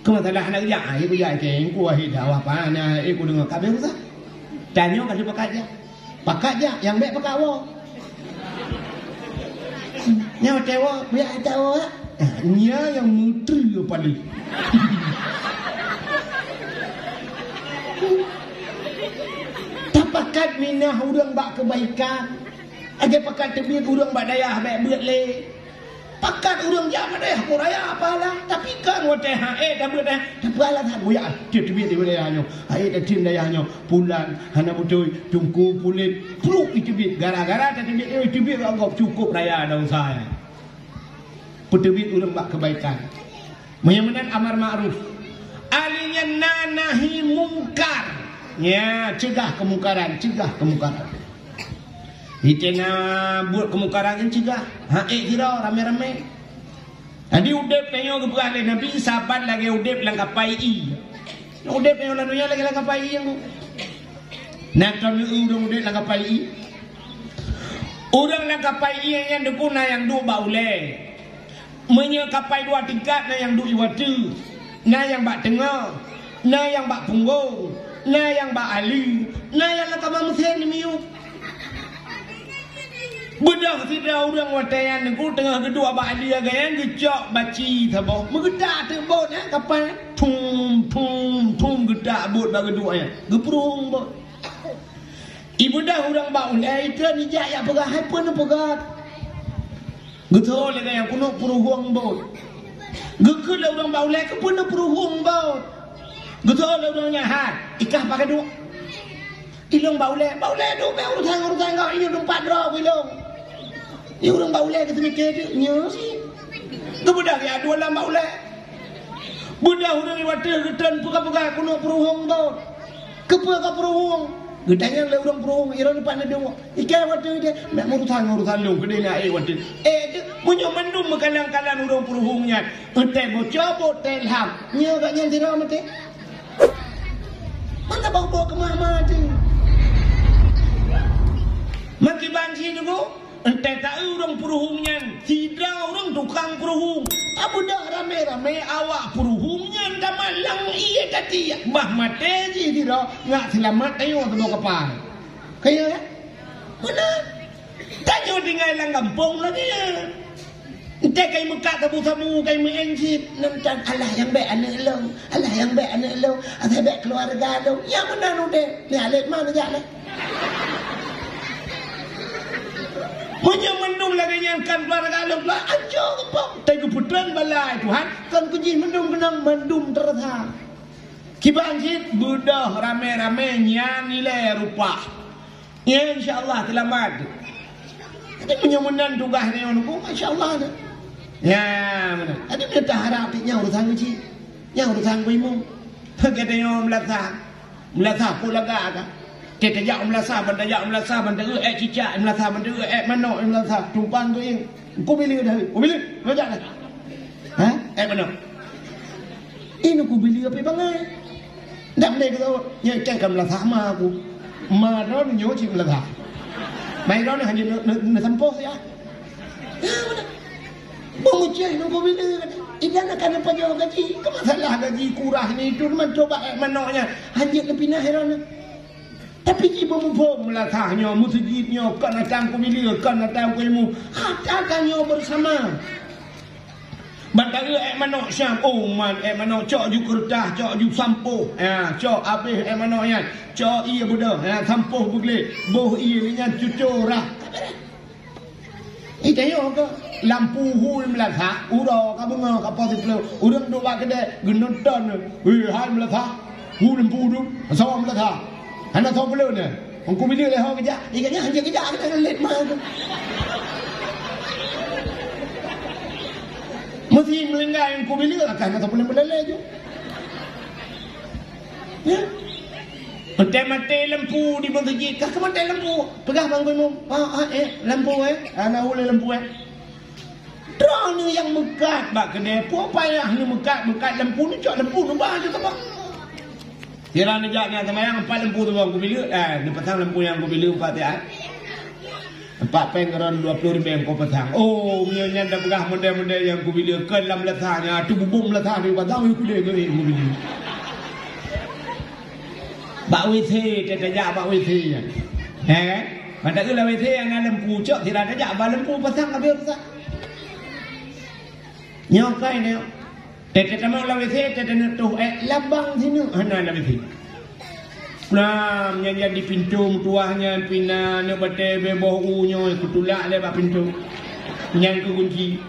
Keu masalah hana geujak, ha, geujak ceng, ku wahé dakwah pana, eh, ku deungoe ka abéh usah. Tanyoe ka teupeugah jak. Pakat jak, nyang bèk pakat woe. Nyoe watèe woe, bèk watèe woe, eh. Nyan nyang meutri paléh. Tapakat minah ureueng bak keubaikan. Lagèe pakat teubiet ureueng bak dayah bèk beuet lé. Pakat ureueng jak bak dayah, peue raya pahala. Tapi kan watèe han ék tabeuet dayah, tapeualasan, "Buyak, teubiet di dayah nyoe. Han ék tatem dayah nyoe. Pulan, hana beutôi, teungku, pulen." Pruet iteubiet. Gara-gara tateubiet nyoe, iteubiet bak gob, cukôp raya desya nyan. Peuteubiet ureueng bak keubaikan. Meunyoe meunan amar ma'ruf. Alèh nyan na nahi mungkar. Ya, cegah keumungkaran, cegah keumungkaran. Itèe na buet keumungkaran nyan cegah. Han ék sidroe ramé-ramé. Jadi udép tanyoe geupeugah lé Nabi, saban lagèe udép lam kapai ié. Udép tanyoe lam donya lagèe lam kapai ié nyang Na kon ureueng udép lam kapai ié. Ureueng lam kapai ié nyan dukon na nyang duek bak ulèe. Meunyoe kapai dua tingkat, na nyang duek iwa teue, na nyang bak teungoh, na nyang bak punggong, na nyang bak aleue, na nyang lam kama meusén di miyueb. Beudôh sidroe ureueng watèe nyan teungku teungoh geuduek bak aleue lagèe nyan, geucok baci saboh. Meugeutak teuk bot nyan kapai. Thum, thum, thum geutak bot bak geuduek nyan. Geuprueng bot. Ibeudôh ureueng bak ulèe, itreun ijak jak peugah, "Hai peue neupeugah?" Geutho lé gaya keuneuk peuruhueng bot. Geukheun lé ureueng bak ulèe, "Keupeue neupeuruhueng bot?" Geutho lé ureueng nyan, "Hai, ikah pakai duek." Ilong bak ulèe, "Bak ulèe duek bèk urusan-urusan kau, inyoe teumpat droe ilong." Ya, ureuëng bak ulée geuseumiké teuk nyoe sih. Geubeudôh ya dua lam bak ulée. Beudôh ureuëng watée geuton peugah-peugah keunoe peuruhueng bot. Keupeue ka peuruhueng? Geutanyong lé ureuëng peuruhueng, "Iron pat neudong?" "Ikai watée deh, nak meurusan urusan lôn keudeh na ék watée." Eh, meunyoe mandum meukalan-kalan ureuëng peuruhueng nyan, entée bocoe bot teh lham, nyoe gak nyan sidroe meuté. Mantap bau-bau keumah-mah teuh. Makiban si nunggu, entée taeu ureuëng peuruhueng nyan, sidroe ureuëng tukang peuruhueng. Ka beudôh ramé-ramé awak peuruhueng nyan tamalang ié tati, bah maté jih sidroe, ngat seulamat tanyoe teuboh kapai. Kaya, ya? Beuna. Tanyoe tinggai lam gampông lagée nyan. Entée kai meukat sabu-sabu, kai meuén cit, nan tan, "Allah nyang bék aneuëk lôn, Allah nyang bék aneuëk lôn, asai bék keuluwarga lôn." Nyang meunan udeb, nyan lét ma neujak lé. Meunyoe mandum lagée nyan kan keuluwarga lôn, keuluwarga ancô geupông. Tapi geupeutreun bala Tuhan, kon keu jih mandum keunong, mandum teurasa. Kiban cit beudôh ramé-ramé nyan ilée rupa. Ya, insya Allah, seulamat. Jadi, meunyoe meunan tugaih nyoe nunggu, masya Allah tu. Ya, meunan. Jadi, meunyoe taharap nyan urusan keuci, nyan urusan keu imum. Gata nyoe meulasah. Meulasah peue lagak ka. Kita jak meulasah, ban tajak meulasah, ban taeu ék cicak, meulasah, ban taeu ék manok, meulasah. Tumpang tu ing. Ku bilik dah. Ku bilik. Kau jak dah. Ha? Ék manok. Ini ku bilik api bangai. Dak mending kata, nyoe ikai ka meulasah ma aku. Ma droeneuh nyoe cit meulasah. Mai droeneuh hana ne-, ne-, neusampôh siat. Ya, beuna. Meumucéh nunggu bila kata. Idan akan neupajoh gaji. Keu masalah gaji kurah ni tu, man coba ék manok nyan. Hanjeuet neupinah droeneuh. Tapi jih beumuphom meulasah nyoe, meuseujid nyoe, kon datang keu bila, kon datang keu ilmu. Hata tanyoe bersama. Ban taeu ék manok siam, oh man ék manok cok ju keureutah, cok ju sampôh. Ya, cok abéh ék manok nyan, cok ié beudôh, ya, sampôh beugleh, boh ié nyan cuco rah. Ka beureh. Ih, tanyoe keu lampu hui meulasah, uroe ka beungoh ka poh siplôh, ureuëng duek bak keudè geunonton, "Weh, hai meulasah, hu lampu du, sawa meulasah." Hana soe peuleueh nyan. Teungku Bileue lé ho geujak, ih, gobnyan hanjeuet geujak, geutanyoe lét ma tu. Meusi meulinggai Teungku Bileue, akan hana soe peuleueh meulélé ju. Ya. Maté, maté lampu di meuseujid, ka keumaté lampu. Peugah bang imum, "Ah, ah, eh, lampu, eh. Ah, na ulée lampu, eh." Droeneuh nyang meukat bak keudè, peue payah neumeukat, meukat lampu, neucok lampu, neuba teuh saboh. Sira neujak nyan seumayang, empat lampu saboh Teungku Bileue, eh, neupasang lampu nyang Teungku Bileue empat tiep. Empat péng keudroe dua ploh ribèe keu pasang. Oh, meunyoe nyan tapeugah model-model nyang Teungku Bileue, kon lam meulasah nyan, atu bubông meulasah di pasang, ui, kulé geuék Teungku Bileue. Bak W C, tajak bak W C nyan. Eh, mata gula W C nyang na lampu, cok sira tajak bak lampu pasang, habéh rusak. Nyoe kai nyoe. Teuka tamong lam W C, teuka neutôh ék labang sineuk hana lam W C. Nah, nyan jadi pintoe meutuwah nyan pih na neuk batée bée boh u nyoe kutulak lé bak pintoe. Nyan keukunci.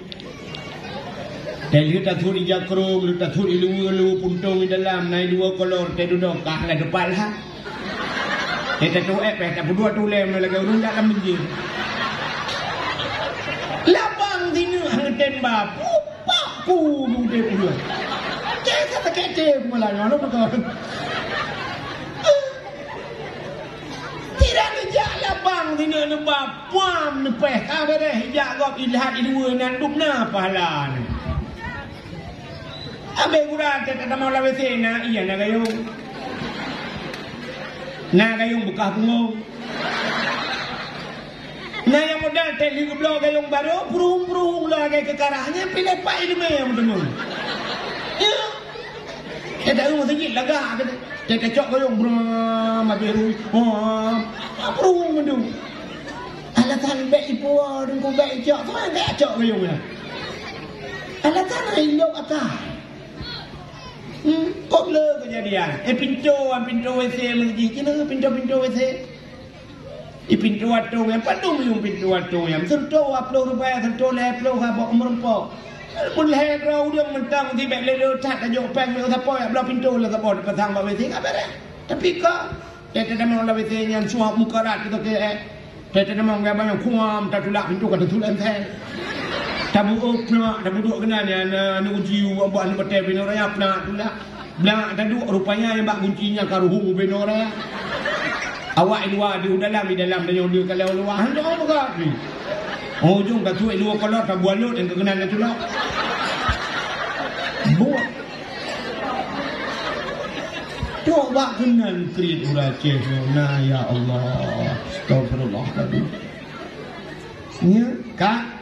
Tée lheueh tasut ija krông, lheueh tasut iluweue-luweue puntông i dalam, na i luweue kolor, tée dudoe kah na teupat lah. Tée tatoh ék péh tapeuduek tulée lagée ureuëng jak lam beunjir. Labang sineuk hang tem ba. Pak ku udép ulôn. Cek ka sakét cek malah nyoe lôn peugah. Tidak neujak labang sineuk neuba puam neupéh ka beureh ijak gob ilhat i dua nan dum na pahala nyoe. Abéh gura teuka tamong lam W C na, iya na gayong. Na gayong beukah punggong. Na nyang modal teh lheueh geubloe gayong barô, pruhung-pruhung lagée keukarah, nyan piléh pat ileumé nyang meuteumé. Ya. Teuka meuseujid lagak teuka cok gayong bram abéh rui. Wah, pruhung mandum. Alasan bék ipuwoe deungku bék icok, soe bék cok gayong nyan. Alasan hai lok ata. Hmm, kok le keujadian. Eh, pintoe, pintoe W C meuseujid, keuneuk pintoe-pintoe W C. Di pintoe atong nyan, padum yum pintoe atong nyan. Seureutoh dua ploh ribèe, seureutoh lhèe ploh ka bak meureumpok. Pun lhèe droe ureueng mantong sibèk lé le that tajok péng lé sapo jak bloe pintoe lé sapo dipasang bak W C ka beureh. Tapi ka, teuka tamong lam W C nyan suah muka rat kita ke, eh. Teuteumong gabang nyang kuam tatulak pintoe ka tatulak entai. Tabu'uek peunak, tabuduek keunan nyan, na, na uji u bak, na batée binoe raya peunak tulak. Blang taduek rupanya nyang bak gunci nyan ka ruhueng u binoe raya. Awak i luwa di u dalam, i dalam tanyoe di kalau luwa. Han jeuet meugat ni. Ujong ka tuek i luwa kolot tabualot nyang keunan tatulak. Buet. Cok bak keunan kriet ureueng Aceh nyoe na, ya Allah. Astagfirullahaladzim. Nya, ka.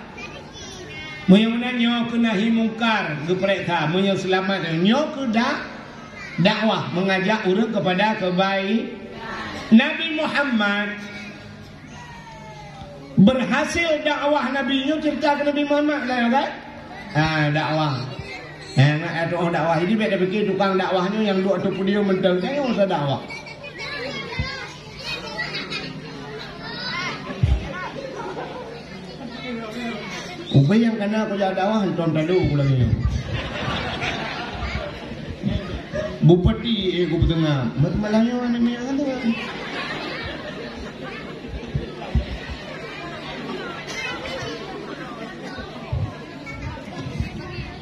Meunyoe meunan nyoe keuh nahi mungkar geupareksa, meunyoe seulamat nyoe keuh da-, dakwah, mengajak ureueng kepada kebai-, Nabi Muhammad Berhasil dakwah Nabi nyoe, cerita keu Nabi Muhammad lah, ya kan? Ha, dakwah. Eh, ngat, eh, tukang dakwah. Jadi, bèk tapikir tukang dakwah nyoe nyang duek ateueh podium mantong. Nyoe usah dakwah. Ubé nyang kana kujak dakwah, Anton Tadu ku lagèe nyoe. Bupati, eh, ku peutengah. Mat-, malah nyoe aneuk miet kan tu.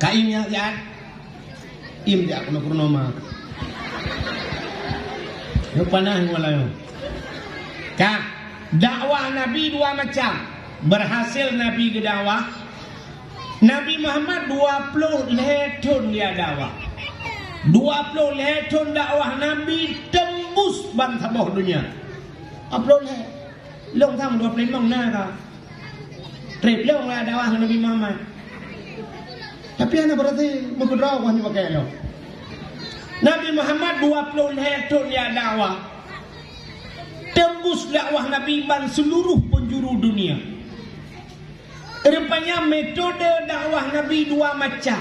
Ka im nyan siat. Im siat keunoe-keunoe ma. Nyoe panas nyoe malam nyoe. Ka, dakwah Nabi dua macam. Berhasil Nabi geudakwah. Nabi Muhammad dua ploh lhèe thon dia dakwah. Dua ploh lhèe thon dakwah Nabi tembus ban saboh donya. Dua ploh lhèe. Lôn sang dua ploh limong na ka. Trép lôn lam dakwah Nabi Muhammad. Tapi hana berhasil meukeudroe nyoe pakai lôn. Nabi Muhammad dua ploh lhèe thon dia dakwah. Tembus dakwah Nabi ban seluruh penjuru dunia. Rupanya metode dakwah Nabi dua macam.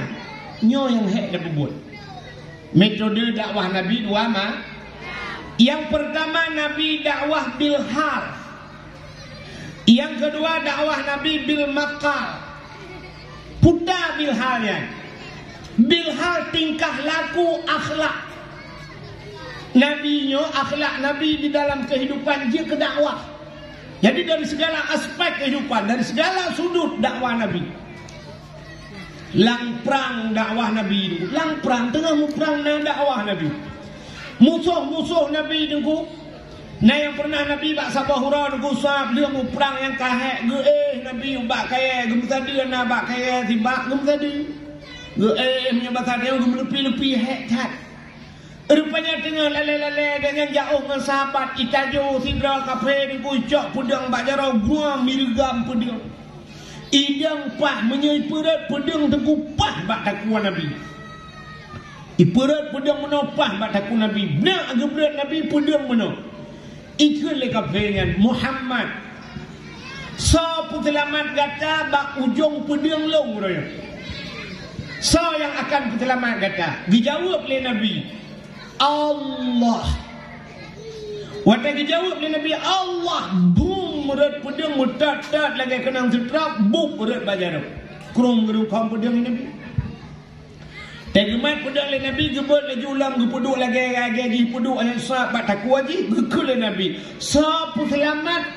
Nyoe nyang hék tapeubuet. Metode dakwah Nabi dua ma-, yang pertama Nabi dakwah bil hal. Yang kedua dakwah Nabi bil maqal. Puta bil hal nyan. Bil hal tingkah laku akhlak. Nabi nyoe akhlak Nabi di dalam kehidupan jeuet keu dakwah. Jadi dari segala aspek kehidupan, dari segala sudut dakwah Nabi. Lam prang dakwah Nabi tu. Lam prang teungoh muprang na dakwah Nabi. Musoh-musoh Nabi tu. Na nyang pernah Nabi bak saboh uroe tu sab lheueh muprang nyang ka hék geuéh Nabi ubak kayèe geumeusadeue na bak kayèe sibak geumeusadeue. Geuéh meunyoe basa tanyoe geumeuleupi-leupi hék that. Rupanya teungoh lalée-lalée gobnyan jiôh ngon sahabat, itajo sidroe kafé deuh cok peudeueng bak jaroe guam mireugam peudeueng. Idong paih meunyoe ipeureuet peudeueng teungku paih bak takue Nabi. Ipeureuet peudeueng meunoe paih bak takue Nabi. Beuneuk geubreuet Nabi peudeueng meunoe. Ikheun lé kafé nyan, "Muhammad, soe peuseulamat gata bak ujong peudeueng lôn uroe nyoe? Soe nyang akan peuseulamat gata?" Geujaweueb lé Nabi, "Allah." Watée geujaweueb lé Nabi, "Allah," bum, rot peudeueng meutot-tot lagée keunong seutrap, bum, rot bak jaroe. Krueng geurukong peudeueng lé Nabi. Teugeumat peudeueng lé Nabi, geubeuet laju lom geupeuduek lagée-lagée jih peuduek nyang sab bak takue jih, geukheun lé Nabi, "Soe peuseulamat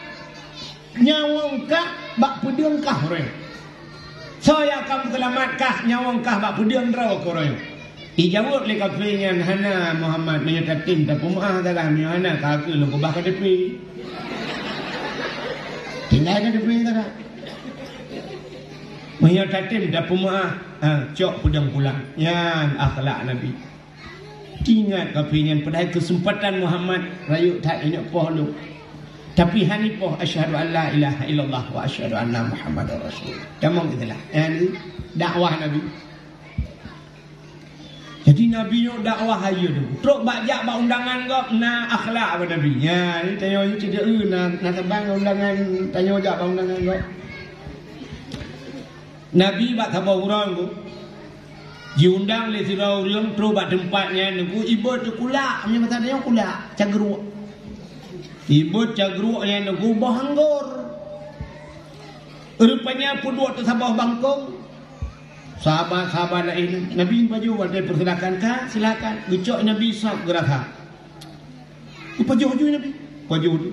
nyawöng kah bak peudeueng kah uroe nyoe? Soe nyang akan peuseulamat kah nyawöng kah bak peudeueng droe kah uroe nyoe?" Ijaweueb lé kafé nyan, "Hana, Muhammad, meunyoe tatem tapeumeuáh salah, meunyoe hana, ka keuh lôn keubah K T P." Tinggai K T P salah. Meunyoe tatem tapeumeuáh, ha, cok peudeueng pulang. Nyan akhlak Nabi. Ingat kafé nyan, padahai keuseumpatan Muhammad rayeuk that ingat poh lom. Tapi hana poh, "Asyhadu an la ilaha illallah wa asyhadu anna Muhammadar Rasul." Tamong itulah. Nyan dakwah Nabi. Jadi Nabi nyoe dakwah hayeue tu. Trok bak jak bak undangan gob na akhlak bak Nabi. Nyan, tanyoe nyoe cit na, na sabang undangan, tanyoe jak bak undangan gob. Nabi bak saboh uroe nyoe, jiundang lé sidroe ureuëng trok bak teumpat nyan nyoe, ibot teukulak, meunyoe masa nyoe kulak, cagruek. Ibot cagruek nyan nyoe boh anggor. Rupanya peuduek teuh saboh bangkong. Sahabat-sahabat laén, Nabi pajoh, watée persilakan ka, silakan. Geucok Nabi sab geurasa. Pajoh ju Nabi. Pajoh ju.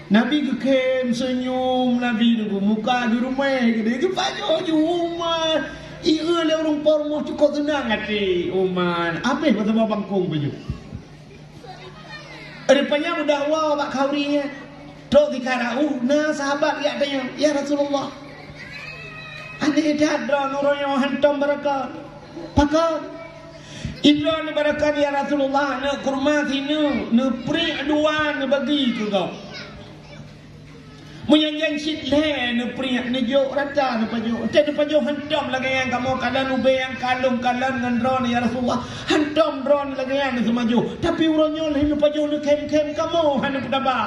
Nabi geukhem seunyum, Nabi nunggu muka geurumeh geude geupajoh ju umat. Ieu lé ureuëng po rumoh cukôp seunang até umat. Abéh meuteumé bangkong baju. Rupanya udah wa bak khauri nyan. Trok di karau, na sahabat jak tanya, "Ya Rasulullah, aneh that droe nurunyoe hantom barakan." Pakon? Idroe neubarakah, "Ya Rasulullah, neuk kurma sineuk, neupriek dua, neubagi keu gob." Meunyan jan cit lhée neupriek, neujok rata neupajoh. Teuh neupajoh hantom lagée nyang kamoe kalon ubée nyang kalon-kalon ngon droeneuh, "Ya Rasulullah, hantom droeneuh lagée nyan neuseumajoh. Tapi uroe nyoe lheueh neupajoh neukhém-khém kamoe hana peutaba."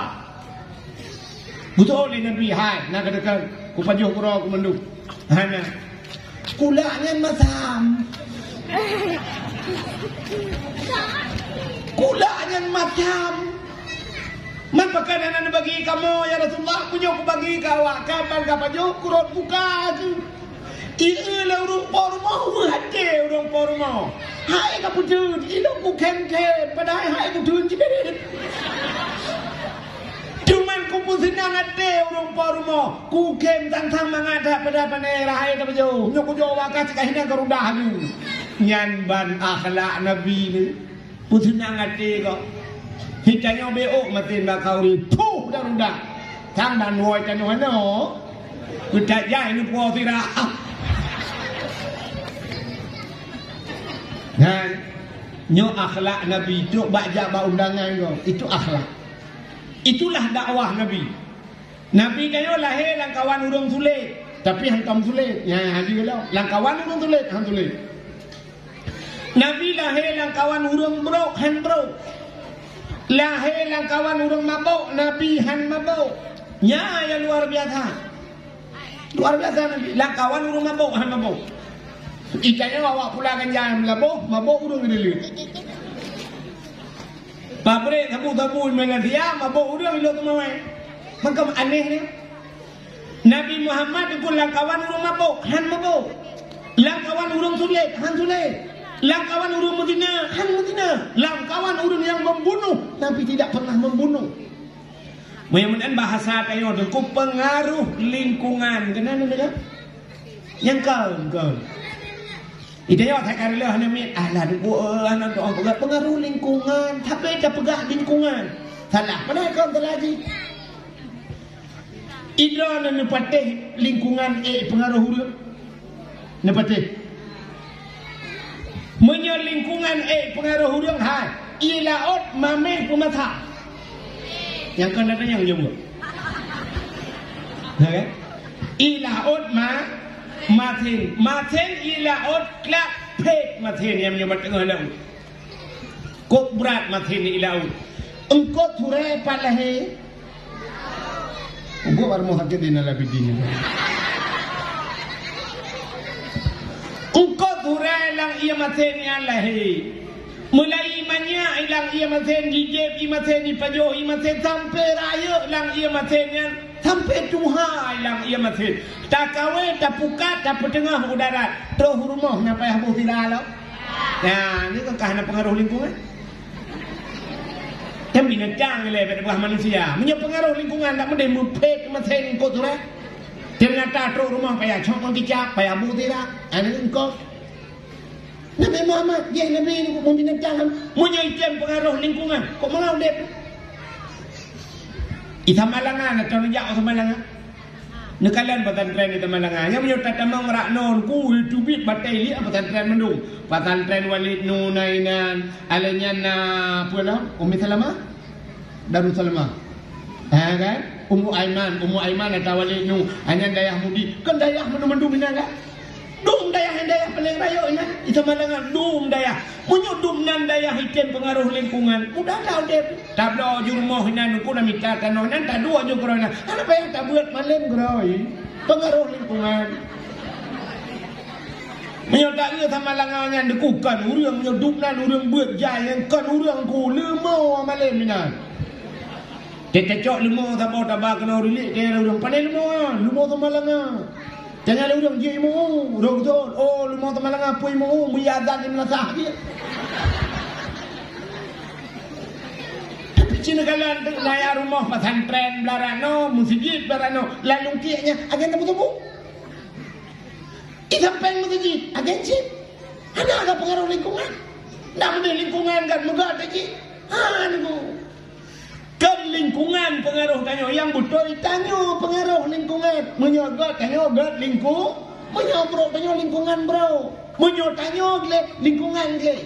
Geutôh lé Nabi, "Hai, na ka deukang, kupajoh keudroe keu mandum." Hana. Kulak nyan masam. Kulak nyan masam. Man pakon hana neubagi kamoe, ya Rasulullah, meunyoe kubagi keu awak, kapan kapajoh kurot muka tu. Ieu lé ureuëng po rumoh, weueh até ureuëng po rumoh. Hai ka peujeuet, ilong kukhém-khém, padahai hai kuteun jeuet. Cuman kupeuseunang até ureuëng po rumoh, kukhém sang-sang mangat that pada pane rahai tapajoh. Nyoe kujoe wakah cit ka hinan ka rudah laju. Nyan ban akhlak Nabi ni. Peuseunang até kok. Hitanyoe bék ôk maté bak khauri. Puh, dah rudah. Sang dan woi tanoh nyoe. Peutajai neupuwoe sira. Nah, nyoe akhlak Nabi. Trok bak jak bak undangan kok. Itu akhlak. Itulah dakwah Nabi. Nabi tanyoe lahé lam kawan ureuëng sulet, tapi hantom sulet. Nyan haji lom. Lam kawan ureuëng sulet, han sulet. Nabi lahé lam kawan ureuëng brok, han brok. Lahé lam kawan ureuëng mabok, Nabi han mabok. Nyan nyang luar biasa. Luar biasa Nabi. Lam kawan ureuëng mabok, han mabok. Itanyoe awak pula ganja meulaboh, mabok ureuëng geudeuleuk. Pabrik sabu-sabu Malaysia, mabok ureuëng ilok teumawai. Makam aneh ni. Nabi Muhammad teungku lam kawan ureuëng mabok, han mabok. Lam kawan ureuëng sulet, han sulet. Lam kawan ureuëng meuzina, han meuzina. Lam kawan ureuëng nyang membunuh, Nabi tidak pernah membunuh. Meunyoe meunan bahasa tanyoe teungku, pengaruh lingkungan. Keunan deungoe? Nyang kon, kon. Itanyoe that ka reuloh hana miet, alah, duek, eh, hana doa peugah pengaruh lingkungan. Tapi tapeugah lingkungan. Salah. Mana kon salah jih? Idroe neupatéh lingkungan ék pengaruh ureuëng? Neupatéh. Meunyoe lingkungan ék pengaruh ureuëng, hai, ie laôt mamèh peumasak. Nyang kon na tanyong jaweueb. Na kan? Ie laôt ma, masen. Masen ie laôt klak phét masen nyang meunyoe bak teungoh laôt. Kok brat masen ie laôt. Eungkôt hurée pat lahé. Eungkôt bak rumoh sakét di Nalabidin. Eungkôt hurée lam ie masen nyan lahé. Mulai manyak ilang ie masen, jijép ie masen, jipajoh ie masen, sampoe rayeuk lam ie masen nyan, sampoe tuha ilang ie masen. Takawé, tapukat, tapeuteungoh u darat. Troh u rumoh na payah boh sira lom. Nah, nyoe kan ka hana pengaruh lingkungan. Kan binatang ilée bak peugah manusia. Meunyoe pengaruh lingkungan tak meudeh meuphét masen eungkôt hurée. Teunyata troh u rumoh payah cok ngon kicap, payah boh sira. Aneuk eungkôt. Nabi Muhammad, jih Nabi ni kok meubinatang. Meunyoe item pengaruh lingkungan, kok meunan udép? Di Samalanga, atau neujak u Samalanga? Neukalon pesantren di Samalanga. Nyang meunyoe tatamong rak non, ku teubiet batée liek pesantren mandum. Pesantren Walid Nu na inan, alé nyan na, peue lom? Ummi Salamah? Darussalamah. Ha kan? Ummu Aiman, Ummu Aiman ata Walid Nu. Hanya dayah Mudi. Kan dayah mandum-mandum inan kan? Dum dayah, dayah paleng rayeuk inan. Di Samalanga dum dayah. Meunyoe dum nan dayah item pengaruh lingkungan, mudah that udép. Tabloe ju rumoh inan, ku na mita tanoh nan, taduek ju keudroe nan. Hana payah tabeuet malem keudroe. Pengaruh lingkungan. Meunyoe taeu Samalanga nyan deuku kon ureuëng, meunyoe dum nan ureuëng beuet jai nyan kon ureuëng ku leumo malem inan. Teucocok leumo saboh taba keunoe rilék keu ureuëng. Pane leumo nyan? Leumo Samalanga. Tanya lé ureuëng jih imeue, ureuëng beutôi. Oh, leumo Samalanga peue imeue, bri azan di meulasah jih. Tapi Di neugara na rumoh pesantren blah rot nyoe, meuseujid blah rot nyoe, lam lungkiek nyan agen teumeutuboh. Di sampéng meuseujid agen cit. Hana ka peungaroh lingkungan. Nak meudeh lingkungan kan meugot cit. Ha, nunggu. Kan lingkungan peungaroh tanyoe, nyang beutôi tanyoe peungaroh lingkungan. Meunyoe got tanyoe got lingku-, meunyoe brok tanyoe lingkungan brok. Meunyoe tanyoe gleh, lingkungan gleh.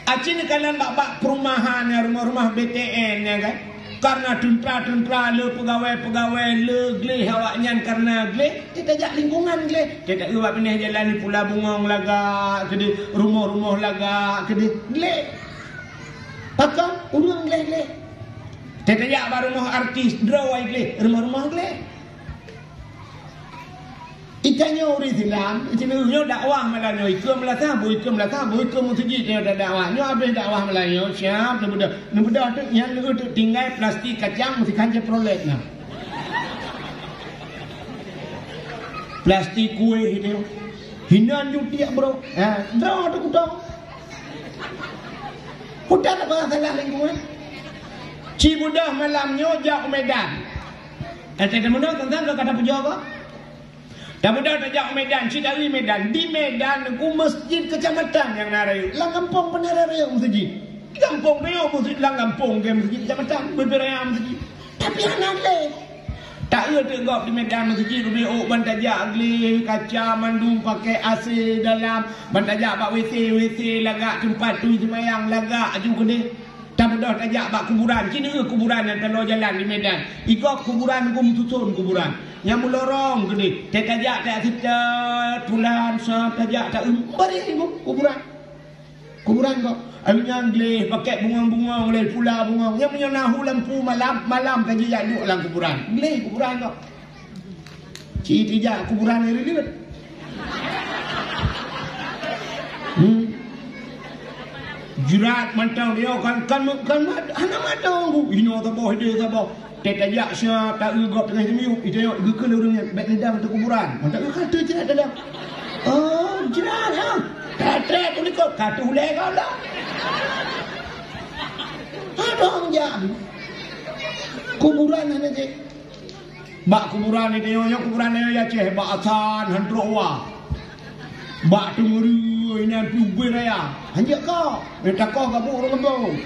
Aci neukalon bak-bak perumahan nyan, rumoh-rumoh B T N nyan kan. Karena tuntra-tuntra le peugawai-peugawai le gleh awaknyan karena gleh, teutajak lingkungan gleh. Teutajak bak binéh jalan di Pula Bungong lagak keudeh, rumoh-rumoh lagak keudeh, gleh. Pakon ureuëng gleh-gleh. Teutajak bak rumoh artis droe gleh, rumoh-rumoh gleh. Itanyoe ureuëng Islam, itanyoe nyoe dakwah malam nyoe, ikeu meulasah, bu ikeu meulasah, bu ikeu meuseujid nyoe dakwah. Nyoe habéh dakwah malam nyoe, siap neubeudôh. Neubeudôh tu nyan neu tu tinggai plastik kacang meusikan Chevrolet na. Plastik kueh itu. Hinan jutiek bro. Ha, droe tu kutong. Udah tak pernah salah lingkungan. Ci beudôh malam nyoe jak u Medan. Kata teumeunoe teuntang ka kata pujoe kah? Tabeudôh tajak u Medan, cit ari Medan. Di Medan nyoe masjid kecamatan nyang na rayeuk. Lam gampông pun na rayeuk masjid. Di gampông rayeuk masjid, lam gampông ke masjid kecamatan, beubiraya masjid. Tapi hana gleh. Tak eu teuk gob di Medan masjid, rubek ôk ban tajak gleh, kaca mandum pakai A C dalam, ban tajak bak W C, W C lagak, teumpat tui seumayang lagak aju keudeh. Tabeudôh tajak bak kuburan, ci neu kuburan nyang taloe jalan di Medan. Igob kuburan gum suson kuburan. Nyang meulorong keudeh, teutajak tajak sitat, pulan, sa tajak ta-, em, bari igob kuburan. Kuburan gob. Alunyan gleh, pakai bungong-bungong, lé pula bungong. Nyang meunyoe na hu lampu malam, malam tajak duek lam kuburan. Gleh kuburan gob. Ci tijak kuburan nyang reuleut. Hmm. Jrat mantong dia kan, kan, kan mat-, hana mantong. Inoe saboh, idéh saboh. Teutajak siat, ta-eu gob teungoh teumiyueb. Itanyong, geukheun ureuëng nyan, bék neudang teukuburan. Mantong ka teu jrat dalam. Oh, jrat, ha. Ka trép u likot, ka teu ulée gob lah. Aduh, jam. Kuburan hana jih. Bak kuburan di nyoe, nyoe kuburan nyoe ya Aceh, bak asan han trok wa. Bak teungeuri inan pi ubé raya. Hanjeuet ka, eh, takoh gabuk ureuëng gampông.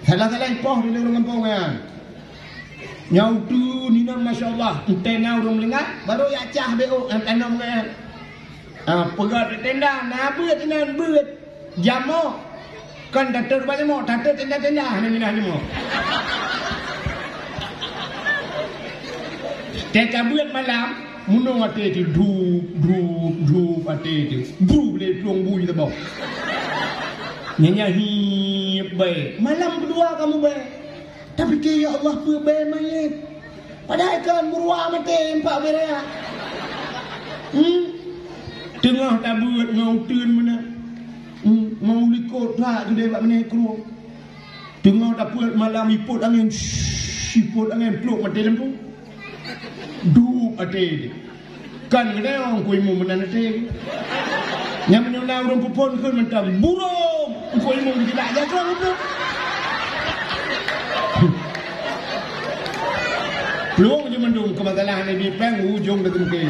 Salah-salah ipoh di ureuëng gampông nyan. Nyang uteuen inan masya Allah, entée na ureuëng meulinggai, baru ya cah B O nyang tanom nyan. Ah, peugah tenda, na beuet inan beuet. Jamoe. Kon tatot bak jamoe, tatot tenda-tenda hana minah jamoe. Teuka beuet malam, munong até teuh, dup, dup, dup até teuh. Bru lé plueng bui saboh. Nyan nyan hiep bae. Malam keudua kamoe bae. Tapike, "Ya Allah, peue bée manyét?" Padahai kan meuruwa maté empat ubé raya. Hmm? Teungoh tabeuet ngon uteuen meunan. Hmm? Ngon ulikot that keudeh bak binéh krueng. Teungoh tapeuet malam ipot angén, shh, ipot angén, plok maté lampu. Dup até. Kan keuneuk Teungku Imum meunan até. Nyang meunyoe na ureuëng peuphon kheun mantong, "Burung!" Teungku Imum geujak jaga ureuëng. Plueng je mandum keu masalah Nabi Peng ujong dah teumeuke.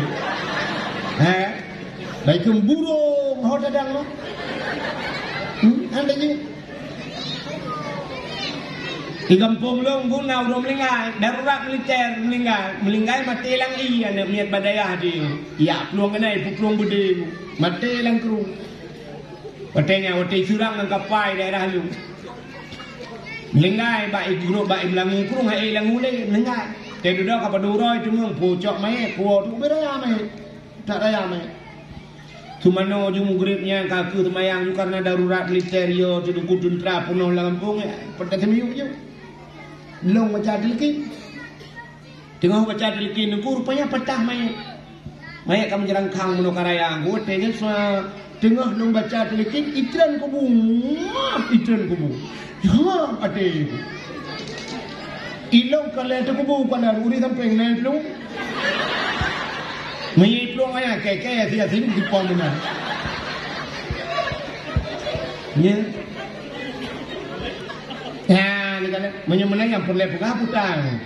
He? Baik keu burung ho tadang noh. Hmm, anda je. Di gampông lôn gu na ureuëng meuninggai, darurat militer meuninggai. Meuninggai maté lam ié aneuëk miet bak dayah di. Yak plueng keunan, ipuplueng beudé. Maté lam krueng. Watée nyan, watée iseurang ngon kapai daerah lôn. Meuninggai bak ié krueng, bak ié meulangu krueng, hai ié langu lé, meuninggai. Teududoe ka padum uroe teuma pucok manyét, puwoe teuk ubé raya manyét. Tak raya manyét. Teumanoe ju mugreb nyan ka kheueh seumayang ju karena darurat militer yo teuduku teuntra peunoh lam gampông, ya, peureutah teumiyueb ju. Lôn baca teuleukin. Teungoh baca teuleukin Teungku, rupanya patah manyét. Manyét ka meujeurangkang meunoe ka raya. Watée nyan sua teungoh lôn baca teuleukin, itreun kubu. Muah, itreun kubu. Hah, até. Ilong ka lheueh teukubu, ka lheueh ureuëng sampéng na iplueng. Meunyoe iplueng ayah, kèe-kèe Yasin, Yasin, dipong meunan. Nya. Nah, ni kan, meunyoe meunan nyang peureulée peugah peue tan.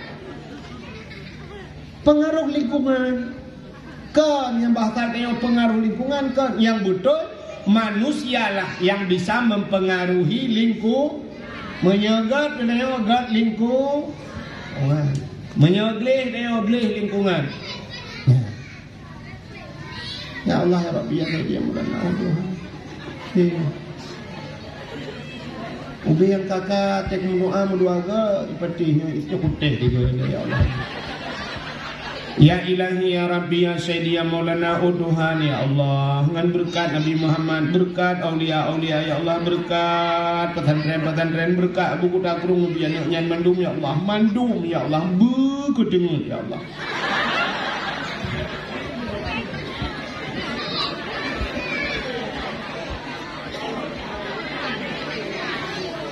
Pengaruh lingkungan. Kon nyang bahasa tanyoe pengaruh lingkungan, kon nyang beutôi manusialah yang bisa mempengaruhi lingku-, meunyoe gét tanyoe gét lingkungan. Meunyoe gleh tanyoe gleh lingkungan. Nah. Ya Allah, ya Rabbi, ya Sayyidi, ya Maulana, ya Tuhan. Ubé nyang kaka tek meudoa meudua ga, ipatih nyoe, isi putéh tiga ini, ya Allah. Ya Ilahi, ya Rabbi, ya Sayyidi, ya Maulana, oh Tuhan, ya Allah. Ngan beureukat Nabi Muhammad, beureukat aulia-aulia, ya Allah, beureukat pesantren-pesantren, beureukat Abu Kuta Krueng, Nabi aneuk nyan mandum, ya Allah, mandum, ya Allah, beukeuteungeut, ya Allah.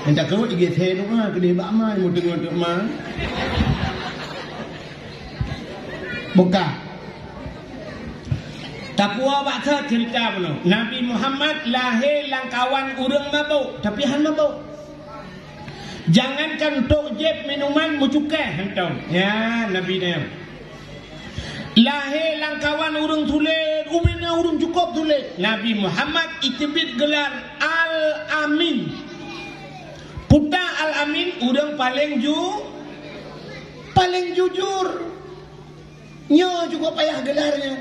Minta keu igeuseue tu mah, keudeh bak ma, ilmu teungoh tu mah. Buka. Tapuwoe bak that ceurita bunoe. Nabi Muhammad lahé lam kawan ureuëng mabök, tapi hana mabök. Jangankan tok jieb minuman meucukai hantom. Ya, Nabi nyan. Lahé lam kawan ureuëng sulet, ubena ureuëng cukôp sulet. Nabi Muhammad iteubiet geular Al-Amin. Peue ta Al-Amin, ureuëng paleng ju-, paleng jujur. Nyoe cukôp payah geular nyoe.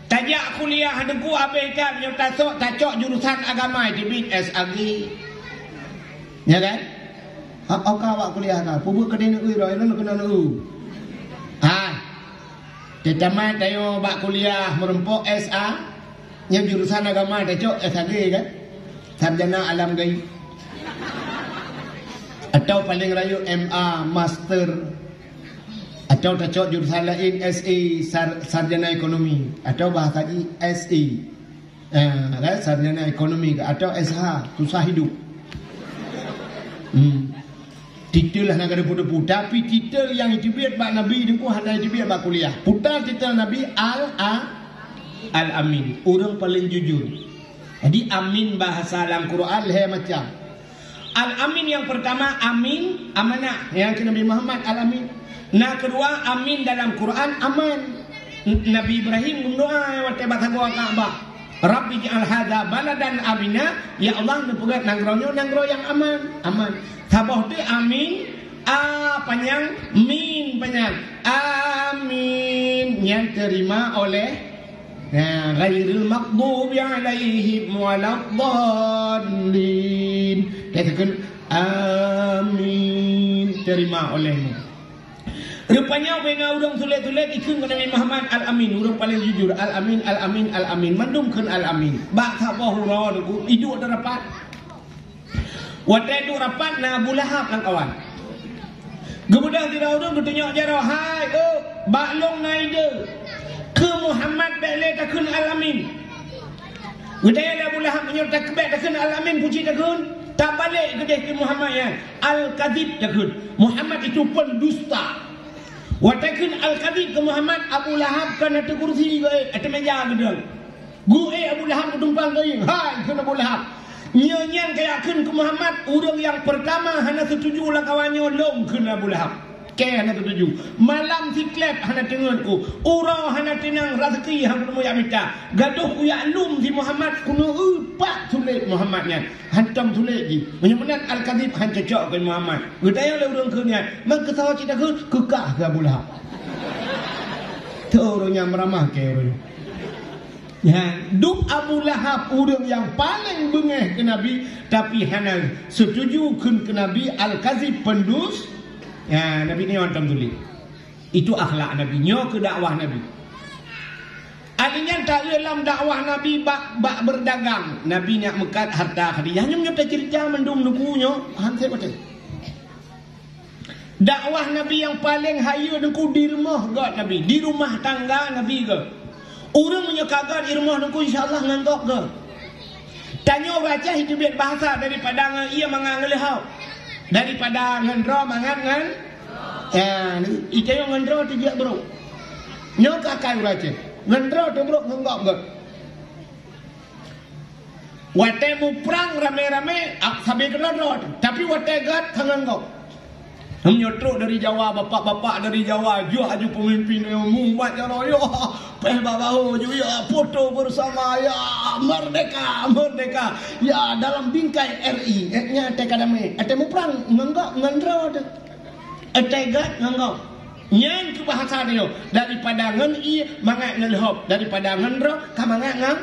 Tajak kuliah Teungku, abéh that nyoe tasok tacok jurusan agama, teubiet S A G. Ya kan? Ha, oka awak kuliah ka, peubuet keudeh neu-eu, roh, neu keunoe neu-eu. Ha. Teutamat tanyoe bak kuliah meureumpok S A, nyoe jurusan agama tacok S A G kan? Sarjana Alam Gaib. Atau paleng rayeuk M A, master. Atau tacok jurusan laén, S A, sar-, sarjana ekonomi. Atau bahasa jih S A. Ah, kan? Sarjana ekonomi ke? Atau S H, susah hidup. Hmm. Titel hana ka depu-depu. Tapi titel nyang iteubiet bak Nabi Teungku hana iteubiet bak kuliah. Peue ta titel Nabi Al-, A-, Al-Amin. Ureuëng paleng jujur. Jadi, amin bahasa lam Quran lhée macam. Al-Amin nyang peurtama, amin, amanah, nyang keu Nabi Muhammad Al-Amin. Na keudua, amin dalam Quran, aman. N-, Nabi Ibrahim geumeudoa watée bak sagoe Ka'bah, "Rabbi ij'al hadza baladan amina," ya Allah, neupeugét nanggroe nyoe nanggroe nyang aman, aman. Saboh teuk amin, a panyang, min panyang. Amin, nyan teurima oleh Nah, ghairil maghdubi alaihim waladdallin. Kata kan, amin. Terima olehmu. Rupanya, bina ureuëng sulet-sulet ikheun keu Nabi Muhammad Al-Amin, ureuëng paleng jujur. Al-Amin, Al-Amin, Al-Amin. Mandum kheun Al-Amin. Bak saboh uroe Teungku, iduek teuh rapat. Watée duek rapat na Abu Lahab lam kawan. Geubeudôh sidroe ureuëng geutunyok jaroe, "Hai, eu, bak lôn na ide. Keu Muhammad bék lé takheun Al-Amin." Geutanyong lé Abu Lahab, "Meunyoe tak-, bék takheun Al-Amin, peue cit takheun?" "Tabalek keudeh keu Muhammad nyan, Al-Kadzib takheun. Muhammad itu pendusta." Watée kheun Al-Kadzib keu Muhammad, Abu Lahab ka na ateueh kursi geuék, ateueh meja geudong. Geuék Abu Lahab meutumpang geuieng, "Hai," kheun Abu Lahab, "nyoe nyan kajak kheun keu Muhammad, ureuëng nyang peurtama hana seutuju lam kawan nyoe lôn," kheun Abu Lahab. Kée hana seutuju. Malam sikleb hana teungeut ku. Uroe hana teunang, raseuki hana teumeuyak mita. Gadôh kujak lom si Muhammad, kuneu eu pat sulet Muhammad nyan. Hantom sulet jih. Meunyoe meunan Al-Kadzib han cocok keu Muhammad. Geutanyong lé ureuëng kheun nyan, "Man keusoe cit takheun?" "Keu kah," kheun Abu Lahab. Teu ureuëng nyan meuramah kée ureuëng. Nyan, dum Abu Lahab ureuëng nyang paleng beungéh keu Nabi, tapi hana seutuju kheun keu Nabi Al-Kadzib, pendus-, ya, Nabi nyoe hantom tuléh. Itu akhlak Nabi, nyoe keu dakwah Nabi. Akhé nyan taeu lam dakwah Nabi bak, bak beurdagang. Nabi nyak meukat harta Khadijah. Nyoe, nyoe taceurita mandum Teungku nyoe, han sép watée. Dakwah Nabi nyang paleng hayeue Teungku di rumoh göt Nabi, di rumah tangga Nabi göt. Ureuëng meunyoe ka göt di rumoh Teungku, insya Allah ngon gob göt. Tanyoe ureuëng Aceh iteubiet bahasa daripada ngon ie mangat ngon leuhok, daripada ngon droe mangat ngon, ya, itanyong ngon droe teubiet brok. Nyoe ka akai ureuëng Aceh, ngon droe teubrok ngon gob göt. Watèe muprang ramé-ramé, ah, sabe keudroe-droe, tapi watèe gèt ka ngon gob. Meunyoe trok dari Jawa, bapak-bapak dari Jawa, jok aju pemimpin, eh, mumat jaroe, ya, pèh bak bahu ju, ya, foto bersama, ya, merdeka, merdeka, ya, dalam bingkai R I, eh, nyan watèe ka damé, watèe muprang ngon gob, ngon droe teuh. Watèe gèt ngon gob. Nyan keu bahasa tanyoe, daripada ngon ie mangat ngon lheueh, daripada ngon droe ka mangat ngon,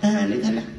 ah, ni salah.